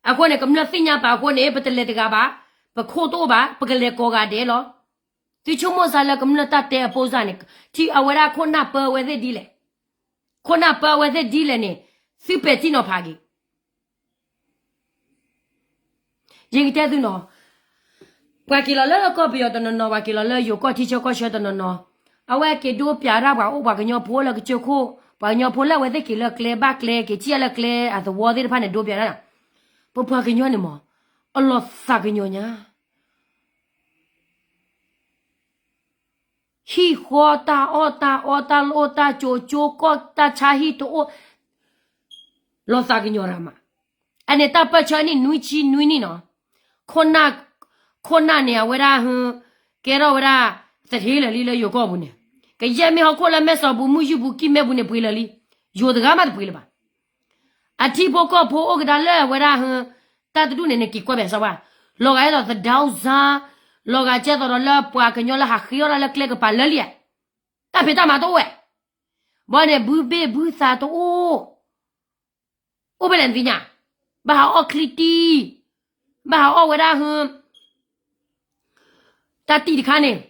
အဃိန့ၣ် ကမျၢၢ်သ့ၣ်ညါပာ်အဃိန့ၣ် ပတလဲၤတဂၤဘၣ်, ပခိၣ်တအိၣ်ဘၣ်, ပကလဲၤကိးဂၤဒဲးလီၤ. သုဆိကမိၣ်စ့ၢ်လၢကမျၢၢ်တၢ်တဲအပိစၢ်န့ၣ် ထံၣ်အဝဲဒၣ်ခိၣ်နၢ်ပၢအဝဲသ့ၣ်ဒ်လဲၣ်, ခိၣ်နၢ်ပၢအဝဲသ့ၣ်ဒ်လဲၣ်န့ၣ် သုပဲာ်ထံနီၤဖးက့ၤ ယကတဲသုနီၤ, ပှၤက့ၤလီၤလၢကီၢ်ပယီၤတနီၤနီၤ, ပှၤက့ၤလီၤလၢယိၤကီၢ်ထံဆၢကီၢ်ဆၢတနီၤနီၤ, အဝဲက့ၤဒိပၠးတၢ်ပှၤအိၣ်ပှၤကညီဖိလၢကစၢၢ်ခိၣ်, ပှၤကညီဖိလၢအဝဲသ့ၣ်က့ၤလၢကျဲဘၣ်ကျဲ က့ၤထံၣ်လၢကျဲအသဝီသ့ၣ်တဖၣ်န့ၣ် ဒိပၠးတၢ်, ပပှၤကညီန့ၣ်မး အလီၤသးကညီၤညါ ဟံၣ်ဃီတၢ်အီၣ်တၢ်အီတၢ်လိၣ်တၢ်ကၠိကၠိကီၢ်တၢ်ဆါဟံၣ်တအိၣ်, လီၤသးကညီၤတၢ်မး, အန့ၣ်တၢ်ပၢၢ်ဆၢနံၣ်နွံဆံနွံနံၣ်နီၤ, ခိၣ်နၢ်န့ၣ် အဝဲဒၣ်ဟ, ကဲထီၣ်ဝဲဒၣ် သထ့လၢာ်လံလၢယိၤကီၢ်ပူၤန့ၣ်, ကယဲၢ်မ့ၢ်ဟီၣ်ခိၣ်လၢမဲၢ်စီၤပူၤ မုၢ်ယူၢ်ပူၤ ကံၢ်မဲပူၤန့ၣ် ပှ့ၤလၢာ်လံ, ယိၤတဂၤမးတပှ့ၤလၢၤဘၣ် အထံဖိကီၢ်ဖိအိၣ်ကဒါလၢအဝဲဒၣ်ဟ, တၢ်တဒူၣ်န့ၣ် နက့ၤကွၢ်မဲာ်စီၤပှၤ, လီၤဂာ်ဒ်သိးသဒၢစါ, လီၤဂာ်ကဲသိးဒီးလၢပှၤကညီလၢဟးဃ့အီၣ်တၢ်လၢကျဲကပၤလၢာ်လံဧါ, တၢ်ဖံးတၢ်မၤတအိၣ်ဝဲ, ဘၣ်န့ၣ် ဘုဘ့ၣ်ဘုသးတအိၣ်, အိၣ်ဖဲလဲၣ်နသ့ၣ်ညါ, ဘၣ်ဟးအီၣ်ချံတံၢ်, ဘၣ်ဟးအီၣ်ဝဲဒၣ်ဟ, တၢ်တံၢ်တခါန့ၣ်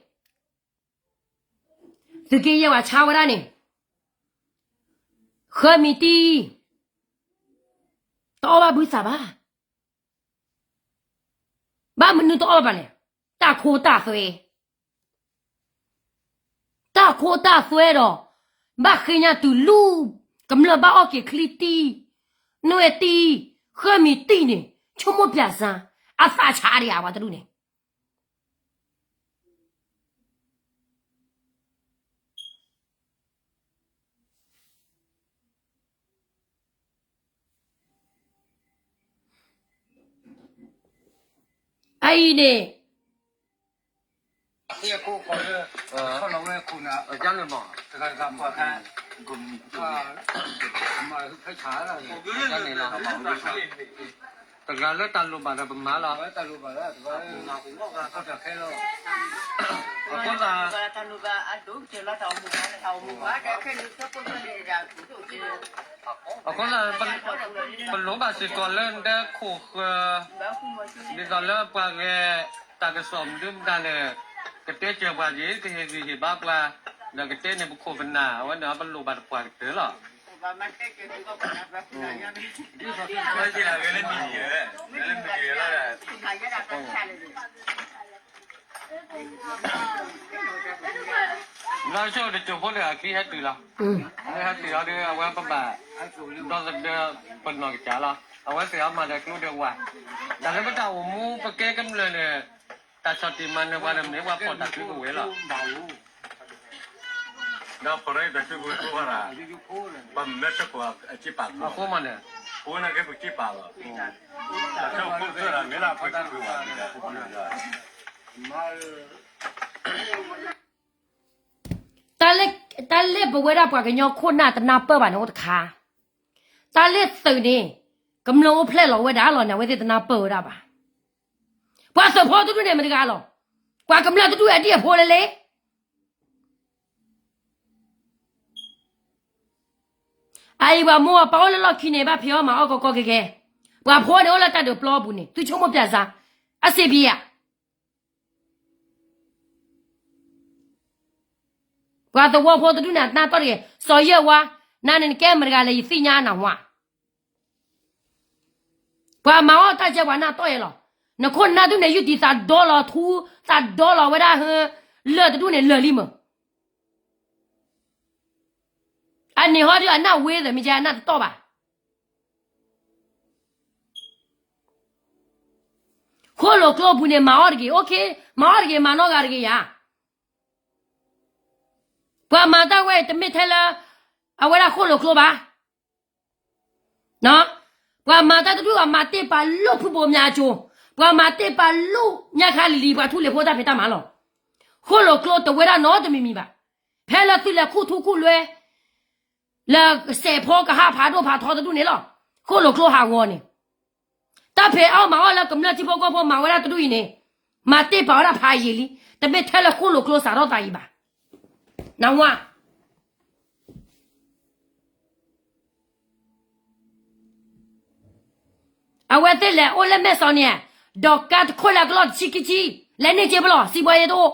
သုးက့ယဲၢ်ဝဲဆါဝဲဒၣ်န့ၣ်, ဃၢမံၤတံၢ်, တအီၣ်ဘၣ်ဘုသးဘၣ်, ဘၣ်မနုၤတအီၣ်ဘၣ်လဲၣ်, တၢ်ခိတၢ်သွဲ, တၢ်ခိတၢ်သွဲဒီး, ဘၣ်ဃ့ညါတုၤလူၢ်, ကမျၢၢ်ဘၣ်အီၣ်က့ၤချံတံၢ်, နွဲၣ်တံၢ်, ဃၢမံၤတံၢ်န့ၣ်, ဆိကမိၣ်ပၠးစၢ်, အသးဆါဒံးဧါ ပှၤတဒူၣ်န့ၣ် အအံၤန့ၣ် တဂၤလၢတၢ်လိၣ်ဘၣ်ဒီးပမၤလီၤ. အဃိသတး, အဃိသတး, ပလိၣ်ဘၣ်စ့ၢ်ကီးလၢဒဲခိၣ်ဃၢၤ, ဒ်သိးလၢပှၤဂဲၤတၢ်ကစီၣ်မနုၤမတၤန့ၣ်, ကတဲစၢၤပှၤက့ၤ, ကဟ့ၣ်ဂံၢ်ဟ့ၣ်ဘါပှၤ, ဒီးကတဲန့ၢ်ပခိၣ်ပနၢ်, အဝဲန့ၣ်ပလိၣ်ဘၣ်တပှၢ်ကတၢၢ်လီၤ. လၢဆိတစိၢ်ဖိလၢအချံဟဲတုၤလီၤ. လၢဟဲတုၤလီၤဒီး အဝဲပဘၣ်ဒီသဒၢပနီၢ်ကစၢ်လီၤ. အဝဲသ့ၣ်အမၤဒီးကျိဒီးဝၤ, တၢ်လၢပတၢ်အိၣ်မူပကဲကမျၢၢ်န့ၣ်, တၢ်ဆီၣ်တံၢ်မၤနၢၤပှၤန့ၣ် မ့ၢ်ပှၤဖီၣ်တၢ်စုကဝဲၤလီၤ. ဒီးဖီၣ်တၢ်စုကဝဲၤဖိဝဲဒၣ်, ပှၤမ့ၢ်ဆၢကိၣ်အက့ပာ်အဃိမးန့ၣ်, အဃိန့ၣ်က့ပက့ပာ်လီၤ. တၢ်လၢပဝဲဒၣ်ပှၤကညီခိၣ်နၢ်တနၢ်ပၢၢ်ဘၣ်န့ၣ်အိၣ်တခါ, တၢ်လၢသုးန့ၣ်, ကမျၢၢ်အိၣ်ဖျဲၣ်လီၤဝဲဒၣ်လီၤန့ၣ် အဝဲသ့ၣ်တနၢ်ပၢၢ်ဝဲဒၣ်ဘၣ်. ပှၤသုးဖိတဒူၣ်န့ၣ်မတၤတဂၤလီၤ. ပှၤကမျၢၢ်တဒူၣ်အဒံၣ်အဖိလဲၣ်လဲၣ်. အအံၤပှၤမိၢ်ပၢ်အိၣ်လၢလီၢ်ခံန့ၣ် ဘၣ်ဖံးအီၣ်မၤအီၣ်ကီကီခဲခဲ, ပှၤဖိန့ၣ်အိၣ်လၢတၢ်ဒုးပျီပူၤန့ၣ် သုဆိကမိၣ်ပျဲစါ, အစ့ပံဧါ. ပှၤသဝီဖိတဒူၣ်န့ၣ် အနၢ်တီၢ်တဂ့ၤ, စီၤယဲၢ်ဝါ, နၤန့ၣ်နကဲမတၤတဂၤလဲၣ် ယသ့ၣ်ညါနၤဝါ. ပှၤမၤအီၣ်တၢ်ကဲပှၤနၢ်တီၢ်ယဲလီၤ. နခိၣ်နၢ်တဒူၣ်န့ၣ် ယုၢ်တံၢ်သးဒီလီၤထူ, သးဒီလီၤဝဲဒၣ်ဟၢ, လၢၢ်တဒူၣ်န့ၣ်လၢာ်လံမၢ်. အန့ၣ်ဟီဒုးအနၢ်ဝ့သၢမ့ၢ်ကဲအနၢ်တတီၢ်ဘၣ်. ဃိၣ်လိာ်ကျိပူၤန့ၣ် မၤအီၣ်တဂ့ၤ, OK, မၤအီၣ်တဂ့ၤ မၤနီၢ်ဂၤတဂ့ၤယၤ. ပှၤမၤတၢ်ဝဲအံၤ တမ့ၢ်ထဲလၢ အဝဲဒၣ်ဃိၣ်လိာ်ကျိဘၣ်. ပှၤမၤတၢ်တဒူၣ်အမၤတ့ၢ်ပာ်လိာ်ဖုဘိးမၠါအကၠိ, ပှၤမၤတ့ၢ်ပာ်လိာ်ညါခါလံၤလံၤ ပှၤထူလ့ၤဖိတၢ်ဖံးတၢ်မၤလီၤ. ဃိၣ်လိာ်ကျိတဝဲဒၣ်နီတမံၤမံၤဘၣ်. ဖဲလၢသုလဲၤခူၣ်ထူခူၣ်လွဲ လၢစဲးဖိကဟးဖးဒိၣ်ဖးထီတဒူၣ်န့ၣ်လီၤ. ဃိၣ်လိာ်ကျိဟးဂီၤန့ၣ်, တၢ်ဖံးအီၣ်မၤအီၣ်လၢကမျၢၢ်ထံဖိကီၢ်ဖိမၤဝဲဒၣ်တဒူၣ်အံၤန့ၣ်, မၤတ့ၢ်ပာ်ဝဲဒၣ်ဖးယံာ်လံ, တမ့ၢ်ထဲလၢဃိၣ်လိာ်ကျိစးထီၣ်သးအံၤဘၣ်. နဝါ အဝဲသ့ၣ်လဲၤအိၣ်လၢမဲၢ်စီၤန့ၣ်, ဒီးကါတခိၣ်လၢအကလီၢ်တဆံခံဆံ, လဲၤန့ၢ်က့ပလီၢ် စံးဘှါယဲတအိၣ်.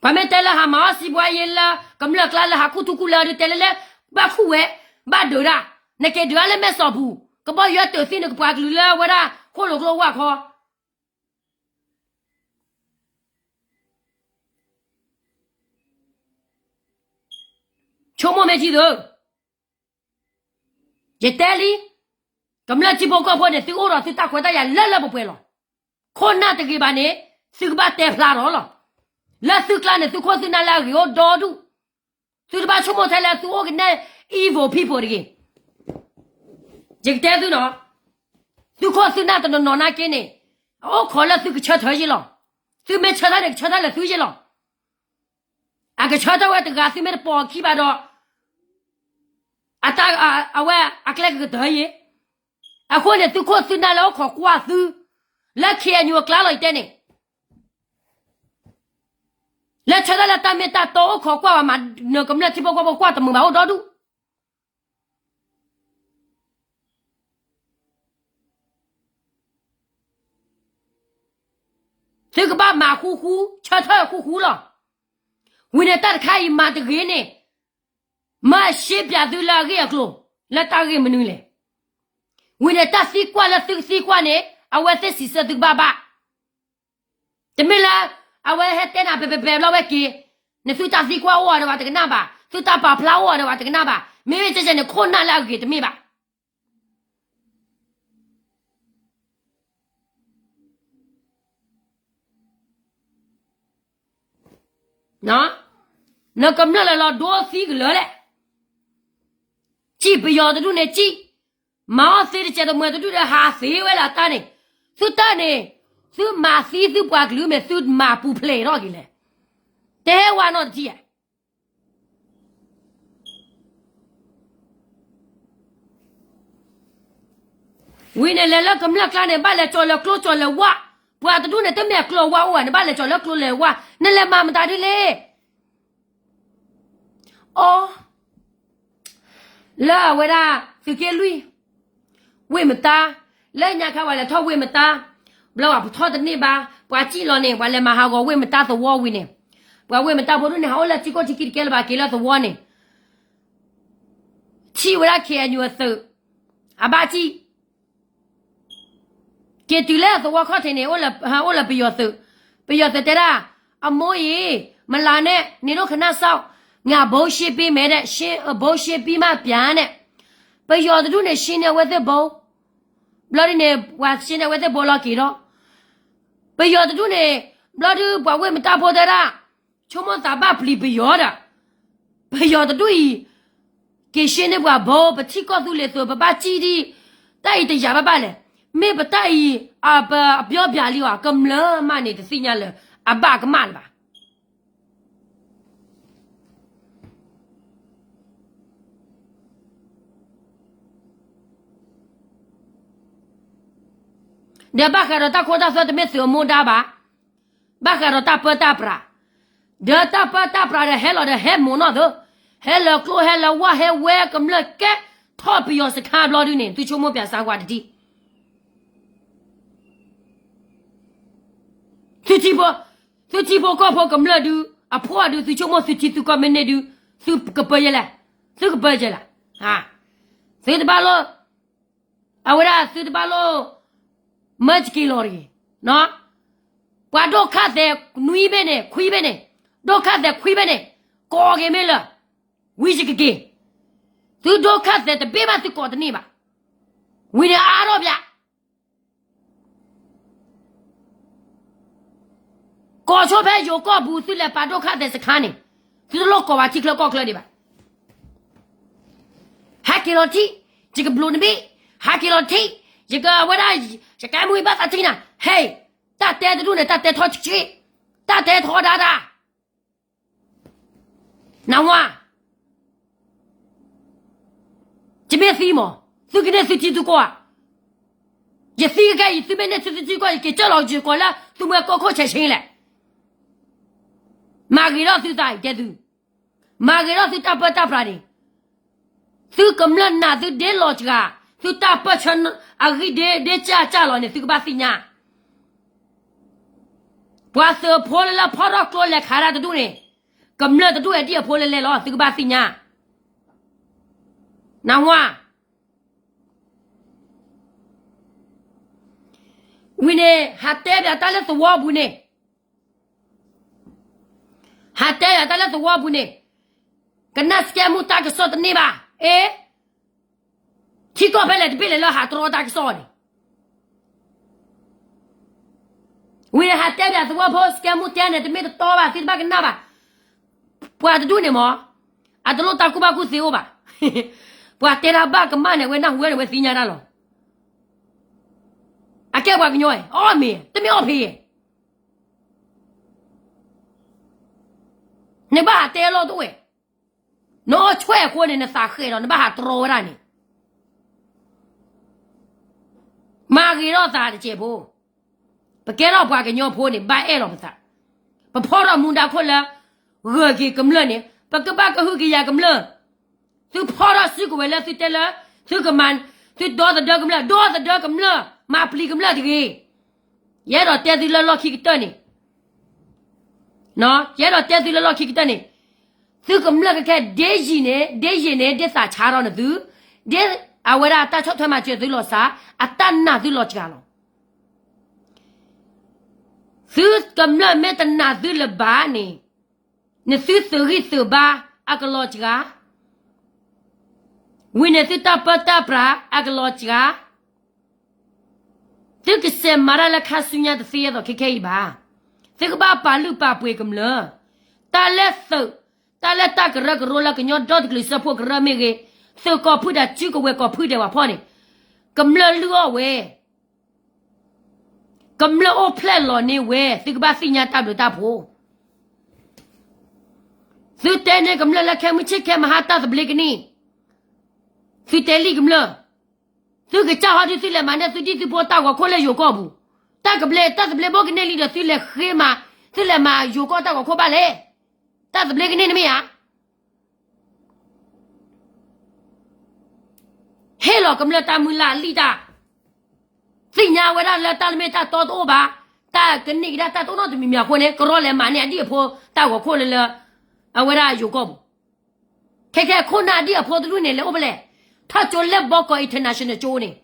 ပှၤမ့ၢ်တဲလၢဟးမၤအီၣ်စံးဘှါယဲလၢ ကမျၢၢ်ကျါလၢဟးခူၣ်ထူခူၣ်လၢဒုးတဲလၢလၢ ဘၣ်ခူၣ်ဝဲ, ဘၣ်ဒုးဒၣ်, နက့ၤဒုးဒၣ်လၢမဲၢ်စီၤပူၤ, ကဘီယူၤတုးသံနကပှၤကလုာ်လၢဝဲဒၣ်ဃိၣ်လိာ်ကျိဝၣ်ခီ ဆိကမိၣ်မ့ၢ်ထံသု, ယတဲလံ, ကမျၢၢ်ထံဖိကီၢ်ဖိန့ၣ် သုအိၣ်ဒီးသုတၢ်ခွဲးတၢ်ယာ်လၢလၢပှဲၤပှဲၤလီၤ. ခိၣ်နၢ်တဂ့ၤဘၣ်န့ၣ်, သုကဘၣ်တဲဖျါထီၣ်လီၤ. လၢသုကျါန့ၣ် သုခိၣ်သုနၢ်လၢအဂ့ၤအိၣ်ဒီဒူၣ်, သုတဘၣ်ဆိကမိၣ်ထဲလၢသုအိၣ်ကနဲ evil people တဂ့ၤ. ယကတဲသုနီၤ, သုခိၣ်သုနၢ်တနီၤနီၤနာ်က့န့ၣ်, အအိၣ်ခိးလၢသုကဆၢထၢၣ်ယ့လီၤ. သုမ့ၢ်ဆၢထၢၣ်န့ၣ် ကဆၢထၢၣ်လၢသုယ့လီၤ. အကဆၢထၢၣ်ဝဲတဂၤ သုမ့ၢ်တပိာ်အခံဘၣ်ဒီး, အတၢ်, အဝဲအကျဲကကတၢၢ်ယ့. အဃိန့ၣ် သုခိၣ်သုနၢ်လၢအိၣ်ခိးကွၢ်သု, လၢ ခ့ၣ်အဲၣ်ယူၣ် အကျါလီၤ ယတဲန့ၣ်, လၢဆၢထၢၣ်လၢတၢ်မ့ၢ်တၢ်တီအိၣ်ခိးကွၢ်ဘၣ်မး, နကမျၢၢ်ထံဖိကီၢ်ဖိကွၢ်တမုာ်ဘၣ်အိၣ်ဒီဒူၣ်. သုကဘၣ်မၤဃူဃူ, ဆၢထၢၣ်ဃူဃူလီၤ. ဝံၤန့ၣ်တၢ်တခါအံၤမၤတဂ့ၤန့ၣ်, မၤရှဲပၠးသုလၢအဂ့ၢ်အကျိၤ, လၢတၢ်ဂ့ၢ်မနုၤလဲၣ်. ဝံၤန့ၣ်တၢ်သံကွၢ်လၢသုကသံကွၢ်န့ၣ်, အဝဲသ့ၣ်စံးဆၢသုကဘၣ်ဘၣ်. တမ့ၢ်လၢ အဝဲဟဲတဲနၤ ပဲပဲပဲဘျီဝဲက့ၤ, နသုတၢ်သံကွၢ်အိၣ်အီၤဒီးပှၤတကနၣ်ဘၣ်, သုတၢ်ပာ်ဖျါအိၣ်အီၤဒီးပှၤတကနၣ်ဘၣ်, မ့မ့ၢ်ကဲကဲန့ၣ် ခိၣ်နၢ်လၢအဂ့ၤတမ့ၢ်ဘၣ်. နကမျၢၢ်လၢလီၤဒိသံကလၢာ်လဲၣ်. စံၣ်ပယီၤတဒူၣ်န့ၣ်စံၣ်, မၤအီၣ်သ့တစဲးတမှဲၤတဒူၣ်ဒီးဟးသ့ဝဲလၢတၢ်န့ၣ်, သုတၢ်န့ၣ်, သုမၤသံသုပှၤကလုာ်မ့ၢ်သုမၤပူၤဖျဲးထီၣ်က့ၤလဲၣ်. တဟဲဝဲနီတထံၣ်ဧါ. ဝံၤန့ၣ်လဲၤလၢကမျၢၢ်ကျါန့ၣ် ဘၣ်လဲၤကၠီၤလၢကျိကၠီၤလၢဝၣ်, ပှၤတဒူၣ်န့ၣ် တမ့ၢ်အကျိအဝၣ်အိၣ်ဘၣ်န့ၣ် ဘၣ်လဲၤကၠီၤလၢကျိလဲၤဝၣ်, နလဲၤမၤမတၤဒ်လဲၣ်. အီ, လၢအဝဲဒၣ် သုးက့လွံၢ်, ဝ့ၢ်မတါ, လၢညါခါပှၤလဲၤထီၣ်ဝ့ၢ်မတါ, ဘျီပှၤထီၣ်တန့ၢ်ဘၣ်, ပှၤစံၣ်လီၤန့ၣ် ပှၤလဲၤမၤဟးဂီၤဝ့ၢ်မတါသဝီဝံၤန့ၣ်, ပှၤဝ့ၢ်မတါဖိဒူၣ်န့ၣ် ဟးအိၣ်လၢထံခိၣ်ထံခံတကဲလၢၤဘၣ် က့ၤလၢသဝီန့ၣ် ထံၣ်ဝဲဒၣ် ခ့ၣ်အဲၣ်ယူၣ် အသုး, အဘၣ်စံၣ်, က့ၤတုၤလၢသဝီခီၣ်ထံးန့ၣ် အိၣ်လၢပယီၤသုး, ပယီၤသုးတဲဒၣ်, အမိၢ်အံၤ, မလၤနဲၣ်, နင်တို့ခဏစောင့်, ငါဘိရှင်းပေးမယ်တဲ့, ရှင်း, ဘိရှင်းပြီးမှပြန်နဲ့, ပယီၤတဒူၣ်န့ၣ် ရှင်းန့ၢ်အဝဲသ့ၣ်ဘိ, ဘျီဒုန့ၣ် ပှၤရှင်းန့ၢ်အဝဲသ့ၣ်ဘိလီၤက့ၤဒီး, ပယီၤတဒူၣ်န့ၣ် ဘျီဒုပှၤဝ့ၢ်မတၢ်ဖိတဲဒၣ်, ဆိကမိၣ်သးဘၣ်ပျံၤပယီၤဒီး, ပယီၤတဒူၣ်အံၤ က့ၤရှင်းန့ၢ်ပှၤဘိ ပထံကီၢ်သူလ့ၤသိး ပဘၣ်စံၣ်ဒံး, တၢ်အံၤတယာ်ဘၣ်ဘၣ်လဲၣ်, မ့ၢ်ပတၢ်အံၤ အပ အပျီပျၤလံအီၤ ကမျၢၢ်မးန့ၣ် တသ့ၣ်ညါလၢ အဘၣ်ကမၣ်လၢၤဘၣ်. ဒီးဘၣ်ဃးဒီးတၢ်ခိတၢ်သွဲတမ့ၢ်သုးအမူဒါဘၣ်, ဘၣ်ဃးဒီးတၢ်ပၢတၢ်ပြး, ဒီးတၢ်ပၢတၢ်ပြးဒီးဟဲလီၤဒီးဟဲမိာ်နီၢ်သု, ဟဲလၢကျိဟဲလၢဝၣ်ဟဲဝဲကမျၢၢ်ကဲထီၣ်ပယီၤစခါဘျီဒုန့ၣ် သုဆိကမိၣ်ပျးစါကွၢ်တထံၣ် သုထံဖိ, သုထံဖိကီၢ်ဖိကမျၢၢ်ဒု, အဖှီၣ်ဒု, သုဆိကမိၣ်သုထံသုကီၢ်မ့ၢ်န့ၢ်ဒု, သုကပၢယဲလဲၣ်, သုကပၢယဲလဲၣ်, သုတဘၣ်လိၣ်, အဝဲဒၣ်သုတဘၣ်လိၣ်, မၢစက့ၤလီၤတဂ့ၤ, ပှၤဒိၣ်ခၣ်သဲးနွံဘ့ၣ်န့ၣ် ခွံဘ့ၣ်န့ၣ်, ဒိၣ်ခၣ်သဲးခွံဘ့ၣ်န့ၣ်, ကိးက့ၤမ့ၢ်လၢ, ဝံယကက့ၤ, သုဒိၣ်ခၣ်သဲးတဘ့ၣ်ဘၣ်သုကိးတန့ၢ်ဘၣ်, ဝံၤန့ၣ်အါထီၣ်ပျး ကိးဆိဖဲယိၤကီၢ်ပူၤ သုလဲၤပာ်ဒိၣ်ခၣ်သဲးစခါန့ၣ်, သုတလိၣ်ကိးဝဲထံချၢကီၢ်ချၢဒံးဘၣ်. ဟဲက့ၤလီၤထံၣ်, ယကဘျိးနဘ့ၣ်, ဟဲက့ၤလီၤထံၣ်, ယကဝဲဒၣ်, ယကဲမုၢ်ဘၣ်သးထံၣ်နၤ, ဟဲ, တၢ်တဲတဒူၣ်န့ၣ် တၢ်တဲထီဆံး, တၢ်တဲထီဒါဒါ နဝါ, ယမ့ၢ်သံမး, သုကန့ၢ်သုထံသုကီၢ်ဧါ, ယသံကကဲအံၤ သုမ့ၢ်န့ၢ်သုထံသုကီၢ် ယက့ၤကၢၢ်လီၤယကိးလၢ သုမွဲကိးခိၣ်ဆဲးဆ့လဲၣ်, မၤဂ့ၤထီၣ်သုသးအံၤတဲသု, မၤဂ့ၤထီၣ်သုတၢ်ပၢတၢ်ပြးန့ၣ်, သုကမျၢၢ်နာ်သုဒ့လီၤစှၤ, သုတၢ်ပၢဆှၢအဂံၢ်ဒ့ဒ့ကၢ်ကၢ်လီၤန့ၣ် သုကဘၣ်သ့ၣ်ညါ ပှၤသုးဖိလၢလၢဖီၣ်ထီၣ်ကျိလဲၤခးတၢ်တဒူၣ်န့ၣ်, ကမျၢၢ်တဒူၣ်အဲၣ်ဒိးအဖိလဲၤလဲၤလီၤ သုကဘၣ်သ့ၣ်ညါ, နဝါ, ဝံၤန့ၣ် ဟးတဲပၠးတၢ်လၢသဝီပူၤန့ၣ်, ဟးတဲပၠးတၢ်လၢသဝီပူၤန့ၣ်, ကနၣ်စကဲမူတၢ်ကစီၣ်တန့ၢ်ဘၣ်, အ့ ထံကီၢ်ဖဲလဲၣ်တဘ့ၣ်လဲၣ်လၢဟးတြီတၢ်ကစီၣ်န့ၣ်, ဝံၤန့ၣ်ဟးတဲပၠးသဝီဖိ စကဲမူတဲန့ၣ် တမ့ၢ်တတီဘၣ် သုတဘၣ်ကနၣ်ဘၣ်, ပှၤတဒူၣ်န့ၣ်မး, အတလိၣ်တၢ်ကူၣ်ဘၣ်ကူၣ်သ့အိၣ်ဘၣ်, ပှၤတဲတၢ်ဘၣ်ကမၣ်န့ၣ် အဝဲနၢ်ဟူဝဲန့ၣ် အဝဲသ့ၣ်ညါတၢ်လီၤ, အကဲပှၤကညီ, အီၣ်မ့ၤ, တမ့ၢ်အီၣ်ဖံး, နဘၣ်ဟးတဲလီၤတအိၣ်ဝဲ, နအီၣ်ဆွဲၣ်အဃိန့ၣ် နသးဃဲးဒီး နဘၣ်ဟးတြီဝဲဒၣ်န့ၣ်, မၤဂ့ၤထီၣ်သးတစဲးဖိ, ပကဲထီၣ်ပှၤကညီဖိန့ၣ် ဘၣ်အဲၣ်လီၤပသး, ပဖီၣ်ထီၣ်မူဒါခိၣ်လၢ ဂၢၢ်က့ၤကမျၢၢ်န့ၣ် ပကဘၣ်ကဟုကယာ်ကမျၢၢ်, သုဖီၣ်ထီၣ်စုကဝဲၤလၢသုတဲလၢ သုကမၤ, သုဒီသဒၢကမျၢၢ်, ဒီသဒၢကမျၢၢ်, မၤပျံၤကမျၢၢ်တဂ့ၤ, ယအဲၣ်ဒိးတဲသုလၢလီၢ်ခံကတၢၢ်န့ၣ်, ယအဲၣ်ဒိးတဲသုလၢလီၢ်ခံကတၢၢ်န့ၣ်, သုကမျၢၢ်ကခဲ ဒ့ယံာ်န့ၣ် ဒ့ယံာ်န့ၣ် ဒ့သးဆါထီၣ်နသု, ဒ့အဝဲဒၣ်တၢ်ဆီၣ်ထွဲမၤစၢၤသုလီၤစှၤ, အတၢ်နာ်သုလီၤစှၤလီၤ, သုကမျၢၢ်မ့ၢ်တနာ်သုလၢၤဘၣ်န့ၣ်, နသုသုးဂံၢ်သုးဘါအကလီၤစှၤ, ဝံၤန့ၣ်သုတၢ်ပၢတၢ်ပြးအကလီၤစှၤ သုကစဲးမၤတၢ်လၢခါဆူညါတသ့အသိးခဲခဲအံၤဘၣ်. သုကဘၣ်ပာ်လုၢ်ပာ်ပှ့ၤကမျၢၢ်, တၢ်လၢသုး, တၢ်လၢတၢ်ကရၢကရိလၢကညီဒီတကလုာ်စၢဖှိၣ်ကရၢမ့ၢ်ဂ့ၤ, သုးကီၢ်ဖုဒၣ်စုကဝဲၤကီၢ်ဖုဒဲးဝဲဖီန့ၣ်, ကမျၢၢ်လုၢ်အီၣ်ဝဲ, ကမျၢၢ်အိၣ်ဖျဲၣ်လီၤန့ၢ်ဝဲ, သုကဘၣ်သ့ၣ်ညါတၢ်ဘျုးတၢ်ဖှိၣ် သုတဲန့ၢ်ကမျၢၢ်လၢခဲမုၢ်ဆ့ၣ်ခဲမုၢ်ဟါတၢ်သဘျ့ကန့ၢ်, သုတဲလံကမျၢၢ်, သုကစၢ်ဟီဒုးသုလဲၤမၤန့ၢ်သုဒံၣ်သုဖိတၢ်ဂီၤခိၣ်လၢယိၤကီၢ်ပူၤ, တၢ်ကဘျ့တၢ်သဘျ့ဘိကန့ၢ်လံဒီးသုလဲၤဃ့မၤ, သုလဲၤမၤယိၤကီၢ်တၢ်ဂီၤခိၣ်ဘၣ်လဲၣ်, တၢ်သဘျ့ကန့ၢ်နမ့ၢ်ဧါ ဟ့ၣ်လီၤကမျၢၢ်တၢ်မုၢ်လၢ်လံတၢ်, သ့ၣ်ညါဝဲဒၣ်လၢတၢ်လၢမ့ၢ်တၢ်တီတအိၣ်ဘၣ်, တၢ်ကန့ၢ်ကဒါတၢ်တအိၣ်နီတမံၤမံၤအဃိန့ၣ် ကရီလဲၤမၤန့ၢ်အဒံၣ်အဖိတၢ်ဂီၤခိၣ်လၢလၢ, အဝဲဒၣ်ယိၤကီၢ်ပူၤ, ခဲခဲခိၣ်နၢ်အဒံၣ်အဖိတဒူၣ်န့ၣ် လဲၤအိၣ်ဖဲလဲၣ်, ထီၣ်ကၠိလဲၣ်ဘီကီၢ် international ကၠိန့ၣ်,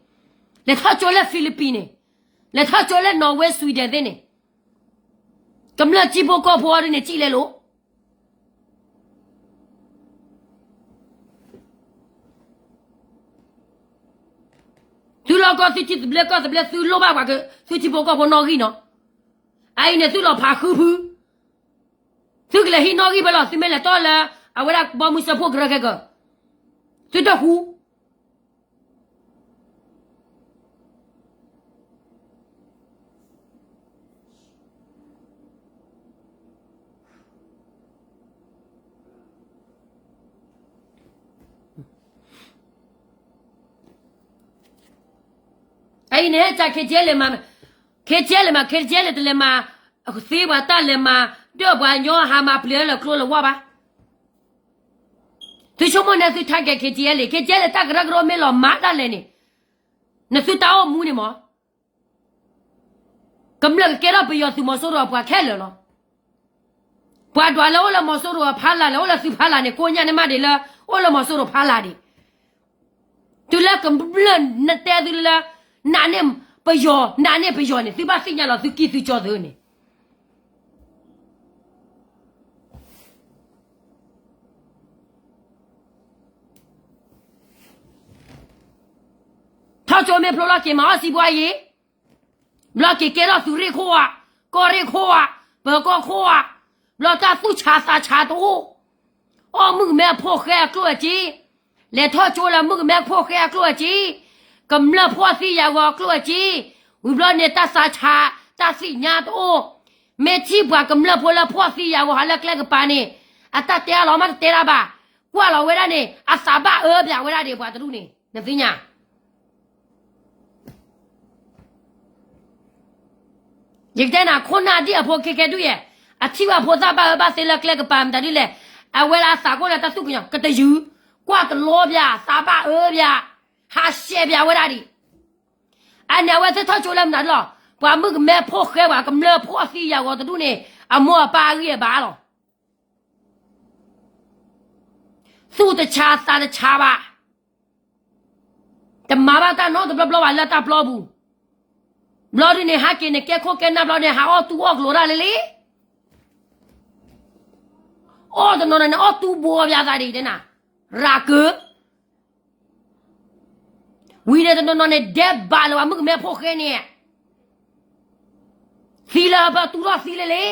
လဲၤထီၣ်ကၠိလဲၣ် Philippines န့ၣ်, လဲၤထီၣ်ကၠိလဲၣ် Norway Sweden သ့ၣ်န့ၣ်, ကမျၢၢ်ကံၢ်ဖိကီၢ်ဖိအီၤဒ်န့ၣ် ကံၣ်လဲၣ်လိၤ သုလီၢ်ကီၢ်သုထံသဘျ့ကီၢ်သဘျ့ သုလိၣ်ဘၣ်ပှၤက သုထံဖိကီၢ်ဖိနီၣ်ဂံၢ်နီၤ. အအံၤန့ၣ် သုလီၤဖးဃုဖု, သုကလဲၤဟံးနီၣ်ဂံၢ်ဖဲလီၤ သုမ့ၢ်လဲၤတီၢ်လၢ အဝဲဒၣ်ဘီမုၢ်စၢဖှိၣ်ကရၢခဲကၢ, သုတဃူ အအံၤန့ၣ် ဟဲက KTLA မၤ, KTLA မၤ KTLA တလဲၤမၤသ့ပှၤတၢ်လဲၤမၤ, ဒီးပှၤညီဟးမၤပျံၤလၢကျိလၢဝါဘၣ်. သုဆိကမိၣ်န့ၣ်သုထါကဲ KTLA, KTLA တၢ်ကရၢကရိမ့ၢ်လီၤမၤဒၣ်လဲာ်န့ၣ်, နသုတၢ်အိၣ်မူန့ၣ်မး ကမျၢၢ်ကကဲထီၣ်ပယီၤသုးမီၤစိရိၤအပှၤခဲလၢာ်လီၤ. ပှၤဒွးလၢအိၣ်လၢမီၤစိရိၤအဖီလာ်လဲၣ်, အိၣ်လၢသုဖီလာ်န့ၣ် ကိးညါန့ၣ်မးဒံးလၢ အိၣ်လၢမီၤစိရိၤဖီလာ်ဒံး. တုၤလၢကမျၢၢ်နတဲသုလၢ နာ်န့ၢ်ပယီၤ, နာ်န့ၢ်ပယီၤန့ၣ် သုဘၣ်သ့ၣ်ညါလီၤသုကံၢ်သုကၠီသုန့ၣ် ထီၣ်ကၠိမ့ၢ်ဖျိလီၤက့ၤမၤအီၣ်စံးဘှါယံၤ, ဘျီက့ၤကဲထီၣ်သုးရ့ၣ်ခိၣ်ဧါ, ကီၢ်ရ့ၣ်ခိၣ်ဧါ, ပၢၤကီၢ်ခိၣ်ဧါ, ဘျီတၢ်သူၣ်ဆးသးဆးတအိၣ်, အီၣ်မုၣ်ကမဲအဖိၣ်ဃဲအကျိၣ်အစ့, လဲၤထီၣ်ကၠိလၢမုၣ်ကမဲအဖိၣ်ဃဲအကျိၣ်အစ့, ကမျၢၢ်ဖှီၣ်သံယာ်ဂီၤအကျိၣ်အစ့, ဝံၤဘျီန့ၣ်တၢ်သးဆး, တၢ်သ့ၣ်ညါတအိၣ်, မ့ၢ်ထံၣ်ပှၤကမျၢၢ်ဖိလၢဖှီၣ်သံယာ်ဂီၤဟးလၢကျဲကပၤန့ၣ်, အတၢ်တဲအါလီၤမးတတဲတၢ်ဘၣ်, ကွၢ်လီၤဝဲဒၣ်န့ၣ် အသးဘၣ်အၢပၠးဝဲဒၣ်ဒံးပှၤတဒူၣ်န့ၣ် နသ့ၣ်ညါ ယကတဲနၤ ခိၣ်နၢ်ဒံၣ်အဖိခဲကဲဒုးယဲၢ်, အထံၣ်ဘၣ်ဖိသၣ်ဘၣ်အၢဘၣ်သီလၢကျဲကပၤမတၤဒ်လဲၣ်, အဝဲလၢအသးကိၢ်လၢတၢ်သူၣ်ကညီၤ ကတယုၢ်, ကွၢ်တလီပၠး သးဘၣ်အၢပၠး, ဟးရှဲပၠးဝဲဒၣ်ဒံး, အန့ၣ်အဝဲသ့ၣ်ထီၣ်ကၠိလၢမတၤဒ်လီၤ, ပှၤမုၣ်ကမဲဖိၣ်ဃဲပှၤကမျၢၢ်ဖှီၣ်သံယာ်ဂီၤတဒူၣ်န့ၣ် အမိၢ်အပၢ်အဂံၢ်အဘါလီၤ. သူၣ်တဆးသးတဆးဘၣ်, တမၤဘၣ်တၢ်နီတဘျီဘျီဘၣ်လၢတၢ်ပျီပူၤ, ဘျီဒုန့ၣ် ဟးက့ၤန့ၣ် ကဲခိၣ်ကဲနၢ်ဘျီန့ၣ် ဟးအီၣ်တူၢ်အီၣ်ကျိၤဒၣ်လဲာ်လံ, အီၣ်တနီၤနီၤန့ၣ် အီၣ်တူၢ်ဘိပၠးသးဒံးတဲနၤ, ရၤကၢ ဝံၤန့ၣ်တနီၤနီၤန့ၣ် ဒဲးဘးလၢၤဘၣ်မုၣ်ကမဲဖိၣ်ဃဲန့ၣ်, သံလၢပတူၢ်ထီၣ်သံလၢ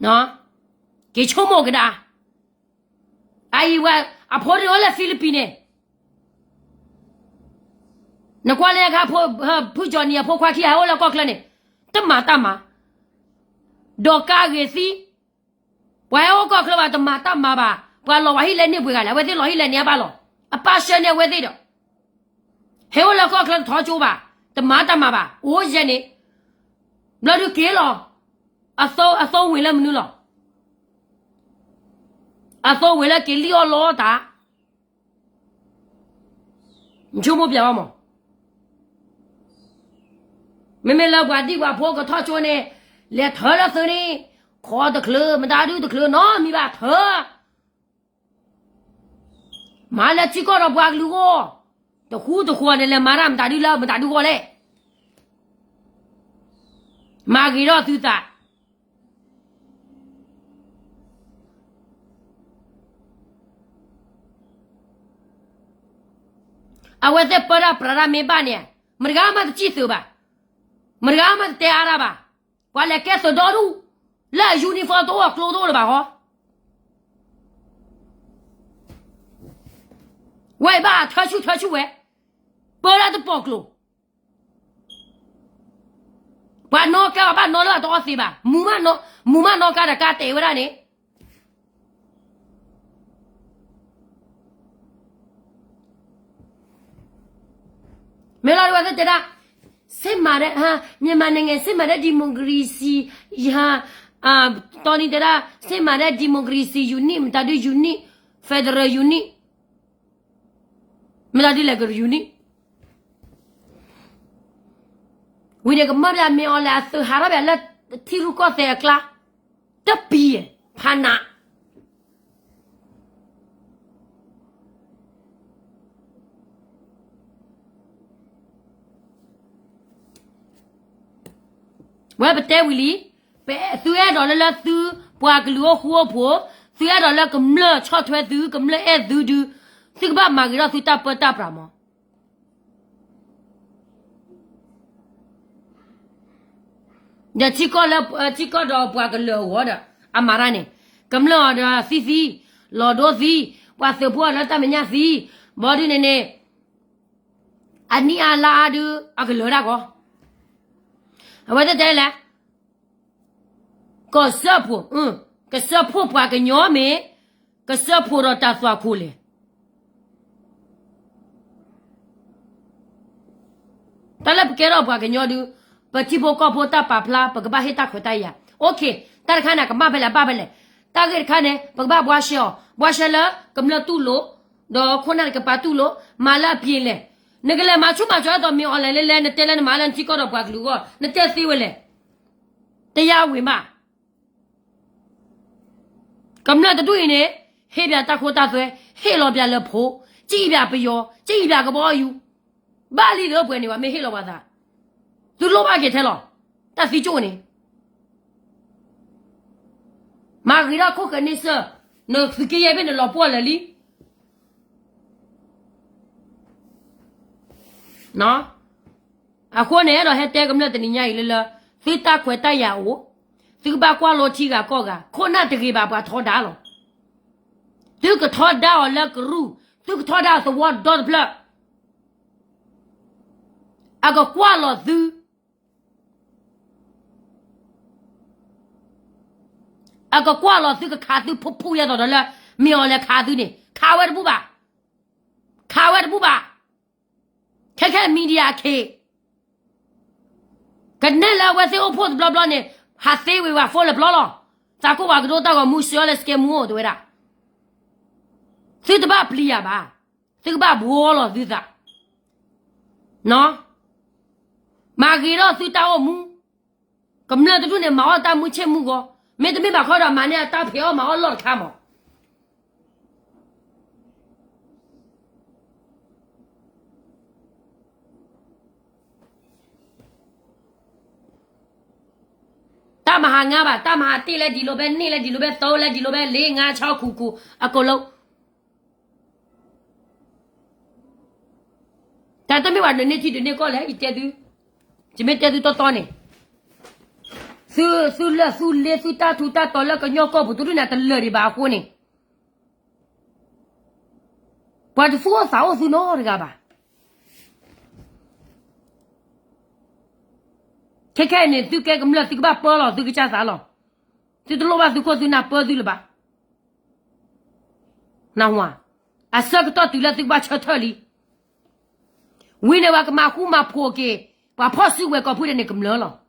လံ က့ၤဆိကမိၣ်ကဒါ, အအံၤဝဲ အဖိတအိၣ်လၢ Philippines န့ၣ်, နကွၢ်လၢအခါ ဖုကၠီနံၤအဖိခွါခံဂၤဟဲအိၣ်လၢကီၢ်ချၢန့ၣ်, တမၤတၢ်မၤ, ဒီးကါဂ့ၤသံ, ပှၤဟဲအိၣ်ကီၢ်ချၢဘၣ်တမၤတၢ်မၤဘၣ်, ပှၤလီၤဝဲဟံၣ်လဲန့ၢ်ပှဲၤဂၤလဲၣ်, အဝဲသ့ၣ်လီၤဟံၣ်လဲန့ၢ်အဘၣ်လီၤ, အပၢ်ဆှၢန့ၢ်အဝဲသ့ၣ်ဒီး ဟဲအိၣ်လၢကီၢ်ချၢတထီကၠိဘၣ်, တမၤတၢ်မၤဘၣ်, အိၣ်ယဲန့ၣ်, ဘျီဒုက့ၤလီၤ, အသိဝ့ၤလၢမနုၤလီၤ, အသိဝ့ၤလၢက့ၤလံၣ်အီၣ်လီအီၣ်တၢ် နဆိကမိၣ်ပၠးဘၣ်မး, မ့မ့ၢ်လၢပှၤဒံၣ်ပှၤဖိကထီၣ်ကၠိန့ၣ်, လဲၤထၢလၢသုန့ၣ်, ခီတချုး မတၤဒုတချုးနီတမံၤဘၣ်ထၢ, မၤလၢထံကီၢ်ဒီးပှၤကလုာ်အဂီၢ်, တဃူတဃီၤန့ၣ် လဲၤမၤတၢ်မတၤဒုလၢမတၤဒုအဂီၢ်လဲၣ်, မၤဂ့ၤထီၣ်သုသး အဝဲသ့ၣ်ပၢတၢ်ပြးတၢ်မ့ၢ်ဘၣ်န့ၣ်, မတဂၤမးတစံၣ်သုးဘၣ်, မတဂၤမးတတဲအါတၢ်ဘၣ်, ပှၤလဲၤကဲသုးဒီဒူၣ်, လၢအ uniform တအိၣ်အကျိတအိၣ်လၢၤဘၣ်ဃီ, ဝဲအံၤဘၣ်ထၢဆူၣ်ထၢဆူၣ်ဝဲ, ပၢတၢ်တပိာ်ကျိၤ ပှၤနီၣ်ကါဘၣ်နီၣ်လၢအတအီၣ်သ့ဘၣ်, မူၤမးနီၣ်ကါဒီးကါတဲာ်ဝဲဒၣ်န့ၣ်, မ့ၢ်လီၤဒ်ဝဲသ့ၣ်တဲဒၣ်, စစ်မှန်တဲ့, မြန်မာနိုင်ငံ စစ်မှန်တဲ့ ဒီမိုကရေစီ, ယဟန်, တီနံၤတဲဒၣ် စစ်မှန်တဲ့ ဒီမိုကရေစီ unit မတၤဒု unit, federal unit, မတၤဒုလဲၣ်ကရူၢ် unit ဝံၤန့ၣ်ကမၢပၠးမ့ၢ်အီၤလဲၣ် အသုးဟးထီၣ်ပၠးလၢထံရူၢ်ကီၢ်သဲးအကျါ, တပံၤ, ဖးနး မ့ၢ်လီၤဒ်ဝဲသ့ၣ်တဲဒၣ်, စစ်မှန်တဲ့ ဒီမိုကရေစီ, ယဟန်, တီနံၤတဲဒၣ်, စစ်မှန်တဲ့ ဒီမိုကရေစီ unit, မတၤဒုလဲၣ်ကရူၢ် unit, federal unit, မတၤဒုလဲၣ်ကရူၢ် unit, ဝဲပတဲဝံၤလံ, သုအဲၣ်ဒိးလၢလၢသုပှၤကလုာ်အိၣ်ဃူအိၣ်ဖိး, သုအဲၣ်ဒိးလၢကမျၢၢ်ဆီၣ်ထွဲသု, ကမျၢၢ်အဲၣ်သုဒုး, သုကဘၣ်မၤဂ့ၤထီၣ်သုတၢ်ပၢတၢ်ပြးမး. ဒီးထံကီၢ်လၢ ထံကီၢ်ဒီးပှၤကလုာ်အဂီၢ်ဒီး အမၤတၢ်န့ၣ်, ကမျၢၢ်အီၤဒီးသံသံ, လီၤဒိသံ, ပှၤသုးဖိအီၤလၢတၢ်မဲာ်ညါသံ, ဘီဒုန့ၣ်န့ၣ် အနံၣ်အါလါအါဒုး အကလၢၤတၢ်ကီ, အဝဲတဲတဲလဲၣ်, ကစၢၢ်ဖိ, ကစၢၢ်ဖိပှၤကညီမ့ၢ် ကစၢၢ်ဖိဒီးတၢ်သွၣ်ခိၣ်လဲၣ်. တၢ်လၢပကဲထီၣ်ပှၤကညီဒုး, ပထံဖိကီၢ်ဖိတၢ်ပာ်ဖျါ ပကဘၣ်ဟ့ၣ်တၢ်ခွဲးတၢ်ယာ်. OK, တၢ်တခါန့ၣ် ကမၣ်ဖဲလဲၣ် ဘၣ်ဖဲလဲၣ်. တၢ်ဂ့ၢ်တခါန့ၣ် ပကဘၣ်ဘှါရှဲအီၤ, ဘှါရှဲလၢကမျၢၢ်တူၢ်လိာ်, ဒီးခိၣ်နၢ်တကပၤတူၢ်လိာ်, မၤလၢအပျ့ၤလဲၣ်. နကလဲၤမၤဆူၣ်မၤစီၤအသိးမ့ၢ်အီၤလဲၣ်လဲၣ်လဲၣ် နတဲလၢနမၤလၢနထံကီၢ်ဒီးပှၤကလုာ်အဂီၢ် နတဲသ့ဝဲလဲၣ်. တယါဝံၤမး ကမျၢၢ်တဒူၣ်အံၤန့ၣ် ဟ့ၣ်ပၠးတၢ်ခိတၢ်သွဲ, ဟ့ၣ်လီၤပၠးလၢဖိ, ကံၣ်ပၠးပယီၤ, ကံၣ်ပၠးကဘီယူၤ, ဘၣ်လံဒီးပှဲၤန့ၣ်ဘၣ် မ့ၢ်ဟ့ၣ်လီၤပှၤသး, သုလိၣ်ဘၣ်က့ၤထဲလီၤ, တၢ်သံကၠိၣ်န့ၣ်, မၤဂ့ၤထီၣ်ခိၣ်ဃဲၤန့ဆၢၣ်, နသုးက့ယဲၢ်ဖဲန့ၣ်လီၤပှီၢ်လၢာ်လံ. အဃိန့ၣ် အဲၣ်ဒိးဟဲတဲကမျၢၢ်တနံၤညါအံၤလၢလၢ သုတၢ်ခွဲးတၢ်ယာ်အိၣ်, သုကဘၣ်ကွၢ်လိထံဂၤကီၢ်ဂၤ, ခိၣ်နၢ်တဂ့ၤဘၣ်ပှၤထီဒါလီၤ. သုကထီဒါအီၤလၢကရူၢ်, သုကထီဒါအီၤသဝီဒီတဖျၢၣ်, အကကွၢ်လီၤသု အကကွၢ်လီၤသုကခးသုဖိဖှိၣ်ယဲၢ်သိးဒီးလၢ မ့ၢ်အီၤလဲၤခးသုန့ၣ် ခးဝဲတဘူၣ်ဘၣ်, ခးဝဲတဘူၣ်ဘၣ်. ခဲခဲ media ခ့ ကနဲၣ်လၢအဝဲသ့ၣ်အိၣ်ဖှိၣ်တဘျီဘျီန့ၣ် ဟးသ့ဝံၤဝဲ phone လဲၤပျီလီၤ. သးကိၢ်ပှၤကဒိတၢ်ဂီၤမူ စၢလၢ စကဲမူအိၣ်တဝဲဒၣ်, သုတဘၣ်ပျံၤယၤဘၣ်, သုကဘၣ်ဘှီလီၤသုသး မၤဂ့ၤထီၣ်သုတၢ်အိၣ်မူ, ကမျၢၢ်တဒူၣ်န့ၣ် မၤအီၣ်တၢ်မုၢ်ဆ့ၣ်မုၢ်ဂီၤ, မ့တမ့ၢ်ဘၣ်ခီဒီး မၤန့ၢ်အတၢ်ဖံးအီၣ်မၤအီၣ်လီၢ်တခါမး. တၢ်မၤဟးငါဘၣ်, တၢ်မၤဟးတ့ၢ်လၢဒ်လိာ်ဘဲန့ၣ် လၢဒ်လိာ်ဘဲသိလၢဒ်လိာ်ဘဲလ့ငါဆီခူခူ အကိာ်လိာ် တၢ်တမ့ၢ်ဘၣ် ဒုးန့ၢ်ထံဒုးန့ၢ်ကီၢ်လဲၣ်, ယတဲသု, ယမ့ၢ်တဲသုတီတီန့ၣ်, သု, သုလၢာ်သုလ့ သုတၢ်ထူးတၢ်တီၤလၢကညီကီၢ်ပူၤတဒူၣ်န့ၣ် တလၢာ်ဒံးဘၣ်အဃိန့ၣ်, ပှၤတသူၣ်အိၣ်သးအိၣ်သုနီတဂၤဘၣ်. ခဲခဲအံၤန့ၣ် သုကဲကမျၢၢ် သုကဘၣ်ပၢလီၤသုကစၢ်သးလီၤ. သုတလိၣ်ဘၣ်သုခိၣ်သုနၢ်ပၢသုလၢၤဘၣ်. နၢ်ဟူဧါ, အဆၢကတီၢ်တုၤလၢသုကဘၣ်ဆၢထၢၣ်လံ. ဝံၤန့ၣ် ပှၤကမၤဃူမၤဖိးက့ၤ ပှၤဖီၣ်စုကဝဲၤကီၢ်ဖုဒဲးန့ၣ်ကမျၢၢ်လီၤ.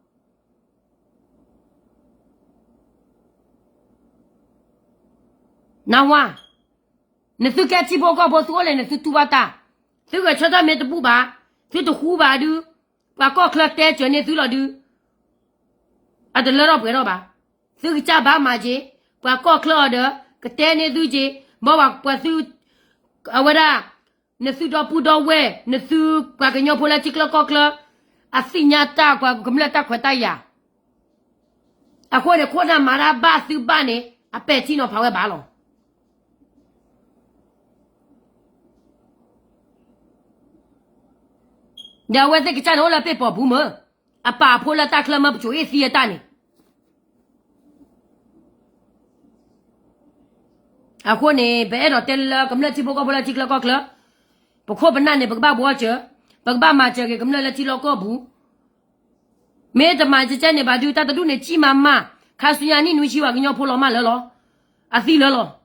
နၢ်ဟူဧါ, နသုကဲထံဖိကီၢ်ဖိသုအိၣ်လဲၣ်န့ၣ် သုတူၢ်ဘၣ်တၢ်, သုဂဲၤဆၢထၢၣ်မ့ၢ်တဘူၣ်ဘၣ်, သုတဃူဘၣ်ဒုး, ပှၤကီၢ်ချၢတဲစၢၤန့ၢ်သုလီၤဒုး, အတလၢထီၣ်ပှဲၤထီၣ်ဘၣ်. သုကစၢ်ဘၣ်မၤက့ၤ, ပှၤကီၢ်ချၢအီၤဒီး ကတဲန့ၢ်သုက့ၤ, ဘၣ်ဝဲပှၤသု, အဝဲဒၣ်, နသုဒီပုၢ်ဒီဝဲၢ်, နသုပှၤကညီဖိလၢထံချၢကီၢ်ချၢ, အသ့ၣ်ညါတၢ်ပှၤကမျၢၢ်တၢ်ခွဲးတၢ်ယာ်, အဃိန့ၣ် ခိၣ်နၢ်မၤတၢ်ဘၣ်သုဘၣ်န့ၣ် အပဲာ်ထံနီၤဖးဝဲဘၣ်လီၤ. ဒီးအဝဲသ့ၣ်ကစၢ်န့ၣ်အိၣ်လၢပ့ၢ်ပိာ်ပူၤမ့ၢ်, အပာ်အဖိလၢတၢ်ချၢမၢပစိၤအ့ၣ်သံအတၢ်န့ၣ် အဃိန့ၣ် ပအဲၣ်ဒိးတဲလၢကမျၢၢ်ထံဖိကီၢ်ဖိလၢထံချၢကီၢ်ချၢ, ပခိၣ်ပနၢ်န့ၣ် ပကဘၣ်ဘှီစၢၤ, ပကဘၣ်မၤစၢၤက့ၤကမျၢၢ်လၢထံလီၢ်ကီၢ်ပူၤ, မ့ၢ်တမၤကဲကဲန့ၣ်ဘၣ်ဒုး တၢ်တဒူၣ်န့ၣ် ကံၣ်မးမး, ခါဆူညါနံၣ်နွံဆံဝဲကညီဖိလီၤမၢ်လၢလီၤ, အသံလၢလီၤ.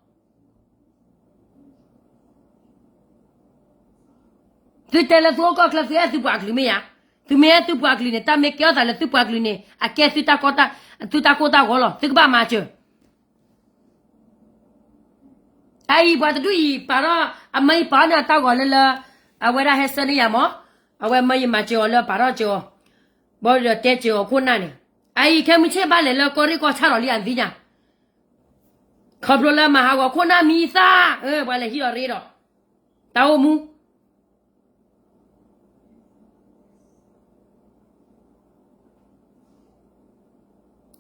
သုတဲလၢသုအိၣ်ကီၢ်ချၢ သုအဲၣ်သုပှၤကလုာ်မ့ၢ်ဧါ, သုမ့ၢ်အဲၣ်သုပှၤကလုာ်န့ၣ် တၢ်မ့ၢ်ကဲထီၣ်သးလၢသုပှၤကလုာ်န့ၣ် အကဲသုတၢ်ကိၢ်တၢ်ဂီၤလီၤ, သုကဘၣ်မၤစၢၤ အအံၤပှၤတဒူၣ်အံၤ ပာ်ထီၣ်, အမၢအံၤပာ်ထီၣ်န့ၢ်အတၢ်ဂီၤလၢလၢ, အဝဲဒၣ်ဟဲဆၢန့ၢ်ယၤမး, အဝဲမၢယမၤစၢၤအီၤလၢပာ်ထီၣ်စၢၤအီၤ, ဘၣ်ဒီးတဲစၢၤအီၤခိၣ်နၢ်န့ၣ်, အအံၤခဲမုၢ်ဆ့ၣ်ဘၣ်လဲၤလၢကီၢ်ရ့ၣ်ကီၢ်ဆၣ်ဒီးလံအသ့ၣ်ညါ, ခီဖျိလၢမၤဟးဂီၤခိၣ်နၢ်မံသၣ်, ပှၤလဲၤဟံးဒီးရ့ဒီး, တၢ်အိၣ်မူ ယမ့ၢ်အဲၣ်သုပှၤကလုာ်န့ၣ် ယမ့ၢ်အဲၣ်သုပှၤကလုာ်န့ၣ်, ယမ့ၢ်အဲၣ်သုပှၤကလုာ်န့ၣ်, ယမ့ၢ်အဲၣ်သုပှၤကလုာ်န့ၣ်, ယမ့ၢ်အဲၣ်သုပှၤကလုာ်န့ၣ်, ယမ့ၢ်အဲၣ်သုပှၤကလုာ်န့ၣ်, ယမ့ၢ်အဲၣ်သုပှၤကလုာ်န့ၣ်, ယမ့ၢ်အဲၣ်သုပှၤကလုာ်န့ၣ်, ယမ့ၢ်အဲၣ်သုပှၤကလုာ်န့ၣ်, ယမ့ၢ်အဲၣ်သုပှၤကလုာ်န့ၣ်, ယမ့ၢ်အဲၣ်သုပှၤကလုာ်န့ၣ်, ယမ့ၢ်အဲၣ်သုပှၤကလုာ်န့ၣ်, ယမ့ၢ်အဲၣ်သုပှၤကလုာ်န့ၣ်, ယမ့ၢ်အဲၣ်သုပှၤကလုာ်န့ၣ်, ယမ့ၢ်အဲၣ်သုပှၤကလုာ်န့ၣ်, ယမ့ၢ်အဲၣ်သုပှၤကလုာ်န့ၣ်, ယမ့ၢ်အဲၣ်သုပှၤကလုာ်န့ၣ်, ယမ့ၢ်အဲၣ်သုပှၤကလုာ်န့ၣ်, ယမ့ၢ်အဲၣ်သုပှၤကလုာ်န့ၣ်, ယမ့ၢ်အဲၣ်သုပှၤကလုာ်န့ၣ်,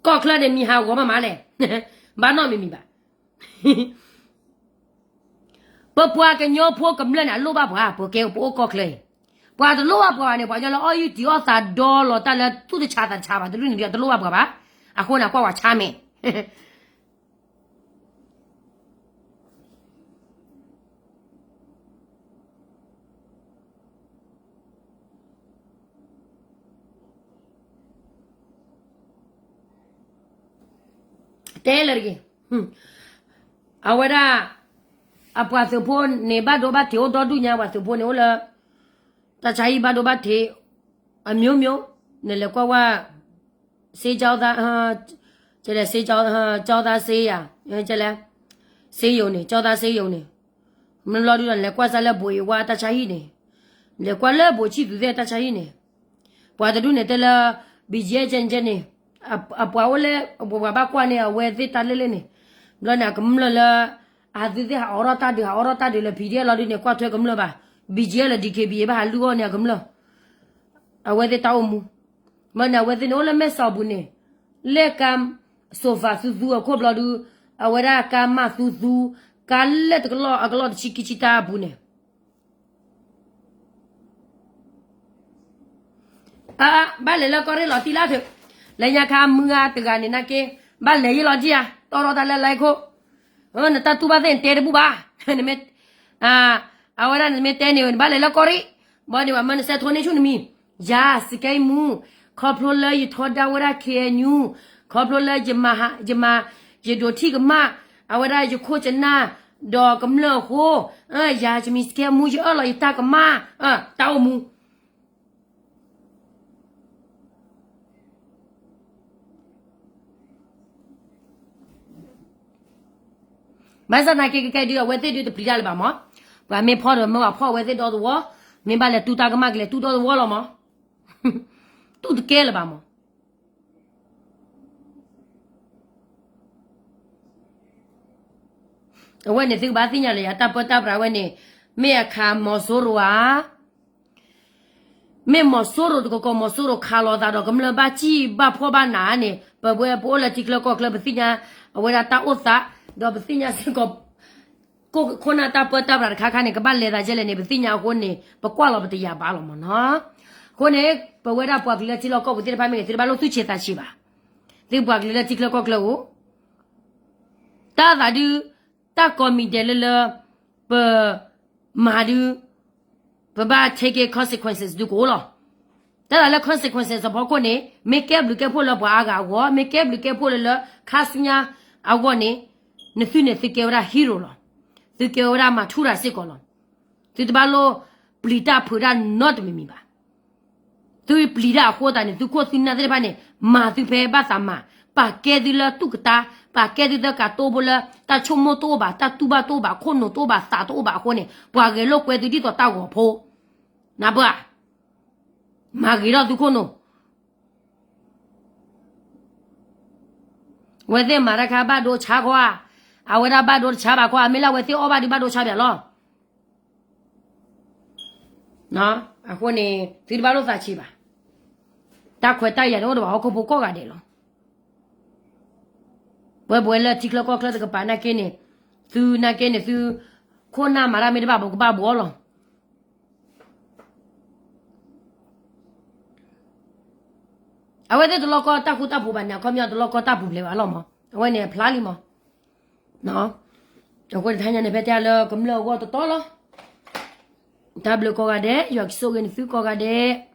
ကီၢ်ချၢန့ၣ်မံၤဟးဂီၤမးမးလဲၣ်, ဘၣ်နီတမံၤမံၤဘၣ်. ပပှၤကညီဖိကမျၢၢ်န့ၣ် အလိၣ်ဘၣ်ပှၤ ပကဲပအိၣ်ကီၢ်ချၢအံၤ, ပှၤတလိၣ်ဘၣ်ပှၤဘၣ်န့ၣ် ပှၤကညီလၢအီၣ်ယုၢ်တံၢ်အီၣ်သးဒီလီၤတၢ်လၢသူၣ်တဆးသးတဆးဘၣ် တဒူၣ်န့ၣ်ဒီးတလိၣ်ဘၣ်ပှၤဘၣ်. အဃိန့ၣ် ကွၢ်ဝဲဆါမဲာ် တဲလၢတက့ၢ်, အဝဲဒၣ် အပှၤသုးဖိန့ၣ် ဘၣ်ဒိဘၣ်ထံးအိၣ်ဒီဒူၣ်ညါ ပှၤသုးဖိန့ၣ်အိၣ်လၢ တၢ်ဆါဟံၣ်ဘၣ်ဒိဘၣ်ထံး အမျိုးမျိုး နလဲၤကွၢ်ဝဲ ဆေးကျောင်းသား ကလဲၣ် ဆေးကျောင်း ကျောင်းသားဆေးရ ကလဲၣ် ဆေးရုံန့ၣ် ကျောင်းသားဆေးရုံန့ၣ် မ့ၢ်လီၤဒုးဒီး နလဲၤကွၢ်စၢ်လၢဘိးအ့ဝါတၢ်ဆါဟံၣ်န့ၣ်, နလဲၤကွၢ်လၢဘိးဆံၣ်သူးသ့ၣ်တၢ်ဆါဟံၣ်န့ၣ်, ပှၤတဒူၣ်န့ၣ်တဲလၢ ဘံၣ်ကဲကဲန့ၣ်, အပှၤအိၣ်လၢ ပှၤဘၣ်ကွၢ်န့ၢ်အဝဲသ့ၣ်တၢ်လၢလၢန့ၣ်, ဘျီန့ၣ် အကမျၢၢ်လၢ အသုးသ့ၣ်ဟးအိးထီၣ်တၢ်ဒုး ဟးအိးထီၣ်တၢ်ဒုးလၢ ပီၣ်ဒ့လီၤဒုးန့ၣ် ကွၢ်ထွဲကမျၢၢ်ဘၣ်, ဘံၣ်ကဲလၢ ဒီး ကဘံၣ် ဘၣ်ဟးလုၢ်အီၣ်န့ၢ်အကမျၢၢ် အဝဲသ့ၣ်တၢ်အိၣ်မူ, မ့ၢ်န့ၣ် အဝဲသ့ၣ်န့ၣ်အိၣ်လၢမဲၢ်စီၤပူၤန့ၣ်, လၢကါ sofa သူသူအခိၣ်ဘျီဒုး, အဝဲဒၣ်ကါမၢ်သူသူ, ကါလၢတကလီၢ်အကလီၢ်တဆံခံဆံတၢ်အပူၤန့ၣ် ဘၣ်လဲၤလၢကီၢ်ရ့ၣ်လီၤတံၢ်လၢ်ထုး, လၢညါခါမုၢ်ဂၤတဂၤန့ၣ်နာ်က့, ဘၣ်လဲၤယ့ၢ်လီၤတံၢ်ဧါ, တီၢ်ထီၣ်တၢ်လၢလၢခိၣ်, နတၢ်တူၢ်ဘၣ်သ့ၣ်နတဲတဘူၣ်ဘၣ်, နမ့ၢ် အဝဲဒၣ်နမ့ၢ်တဲန့ၣ် နဘၣ်လဲၤလၢကီၢ်ရ့ၣ်, ဘၣ်န့ၣ်ဘၣ်မၢနစဲထိန့ၢ်ဆူနမံၤ, ယၤစကဲမူ, ခီဖျိလၢယထီဒါဝဲဒၣ် KNU, ခီဖျိလၢ ယမၤ ယဒိးထံၣ်ကမၣ်, အဝဲဒၣ်ယခိၣ်ယနၢ်, ဒီးကမျၢၢ်အဃိ, ယၤယမံၤစကဲမူ ယအၢၣ်လီၤယတၢ်ကမၣ်, တၢ်အိၣ်မူ ဘၣ်ဆၣ်သနာ်က့ ကကဲဒုး အဝဲသ့ၣ်ဒုးတပျံၤတၢ်လၢၤဘၣ်မး, ပှၤမ့ၢ်ဖီၣ်ဒီးမၢပှၤဖီၣ်အဝဲသ့ၣ်ဒီသဝီ, မ့ၢ်ဘၣ်လဲၤတူၢ်တၢ်ကမၣ်ကလဲၤတူၢ်ဒီသဝီလီၤမး, တူၢ်တကဲလၢၤဘၣ်မး. အဝဲန့ၣ်သုကဘၣ်သ့ၣ်ညါလၢယၤ တၢ်ပၢတၢ်ပြးဝဲန့ၣ်, မ့ၢ်အခါမီၤစိရိၤဧါ, မ့ၢ်မီၤစိရိၤတကီၢ်ကီၢ် မီၤစိရိၤခးလိာ်သးဒီးကမျၢၢ်ဘၣ်စံၣ်ဘၣ်ဖှီၣ်ဘၣ်နးန့ၣ် ပဝဲပအိၣ်လၢထံချၢကီၢ်ချၢ ပသ့ၣ်ညါအဝဲဒၣ်တၢ်အိၣ်သး, ဒီးပသ့ၣ်ညါစ့ၢ်ကီး ခိၣ်နၢ်တၢ်ပၢတၢ်ပြးတခါခါန့ၣ် ကဘၣ်လဲၤသးဒ်လဲၣ်န့ၣ် ပသ့ၣ်ညါအဃိန့ၣ် ပကွၢ်လီၤပတယာ်ဘၣ်လီၤမးနီၤ. အဃိန့ၣ် ပဝဲဒၣ်ပှၤကလုာ်လၢထံလီၢ်ကီၢ်ပူၤသ့ၣ်တဖၣ်မ့ၢ်ဂ့ၤ သုတဘၣ်လိၣ်သူၣ်ဆံးသးဆံးဘၣ်. သုပှၤကလုာ်လၢထံချၢကီၢ်ချၢဧိၤ တၢ်သးဒုး တၢ်ကိးမံၤဒဲးလၢလၢ ပမၤဒုး ပဘၣ် take consequences ဒုးကအိၣ်လီၤ. တၢ်သးလၢ consequences အဖီခိၣ်န့ၣ် မ့ၢ်ကဲဘျုးကဲဖှိၣ်လၢပှၤအါဂၤအဂီၢ်, မ့ၢ်ကဲဘျုးကဲဖှိၣ်လၢလၢခါဆူညါအဂီၢ်န့ၣ် နသုန့ၣ်သုကဲဝဲဒၣ် hero လီၤ. သုကဲဝဲဒၣ် martyr စ့ၢ်ကီးလီၤ. သုတဘၣ်လိၣ်ပျံၤတၢ်ဖုးတၢ်နီတမံၤမံၤဘၣ်. သုပျံၤတၢ်အဃိသတးန့ၣ် သုခိၣ်သုနၢ်သ့ၣ်တဖၣ်န့ၣ် မၤသုဖဲဘၣ်သးမၤ, ပာ်ကဲသုလၢသူၣ်ကတၢၢ်, ပာ်ကဲသုသၢကးတိဘိလၢ တၢ်ဆိကမိၣ်တအိၣ်ဘၣ်, တၢ်တူၢ်ဘၣ်တအိၣ်ဘၣ်, ခိၣ်နူာ်တအိၣ်ဘၣ်, သးတအိၣ်ဘၣ်အဃိန့ၣ် ပှၤဂဲၤလိာ်ကွဲသုဒ်သိးတၢ်ဂီၤဖိ, နၢ်ပၢၢ်ဧါ, မၤဂ့ၤထီၣ်သုခိၣ်နူာ် အဝဲသ့ၣ်မၤတၢ်ခါဘၣ်ဒိဆါခီဧါ, အဝဲဒၣ်ဘၣ်ဒိတဆါဘၣ်ခီဧါ, မ့ၢ်လၢအဝဲသ့ၣ်အီၣ်ဘၣ်ဒုးဘၣ်ဒိဆါဘၣ်လီၤ. အဃိန့ၣ် သုတဘၣ်လိၣ်သးဆံးဘၣ်. တၢ်ခွဲးတၢ်ယာ်န့ၣ်အိၣ်ဒီးပှၤဟီၣ်ခိၣ်ဖိကိးဂၤဒဲးလီၤ. ပဝဲပဝဲလၢထံချၢကီၢ်ချၢတကပၤနာ်က့န့ၣ်, သုနာ်က့န့ၣ် သုခိၣ်နၢ်မၤတၢ်မ့ၢ်တဘၣ် ပကဘၣ်ဘှီလီၤ. အဝဲသ့ၣ်တလီၢ်ကီၢ်တၢ်ဃူတၢ်ဖိးဘၣ်န့ၣ် အခီပညီတလီၢ်ကီၢ်တၢ်ပူၤဖျဲးဘၣ်လီၤမး, အဝဲန့ၣ်အဖျါလံမး. အဃိတဟါညါန့ၣ် ဖဲတဲလၢကမျၢၢ်အဂီၢ်တတီလီၤ. တၢ်ဘျုးကိးဂၤဒဲး, ယွၤကဆိၣ်ဂ့ၤနသုကိးဂၤဒဲး.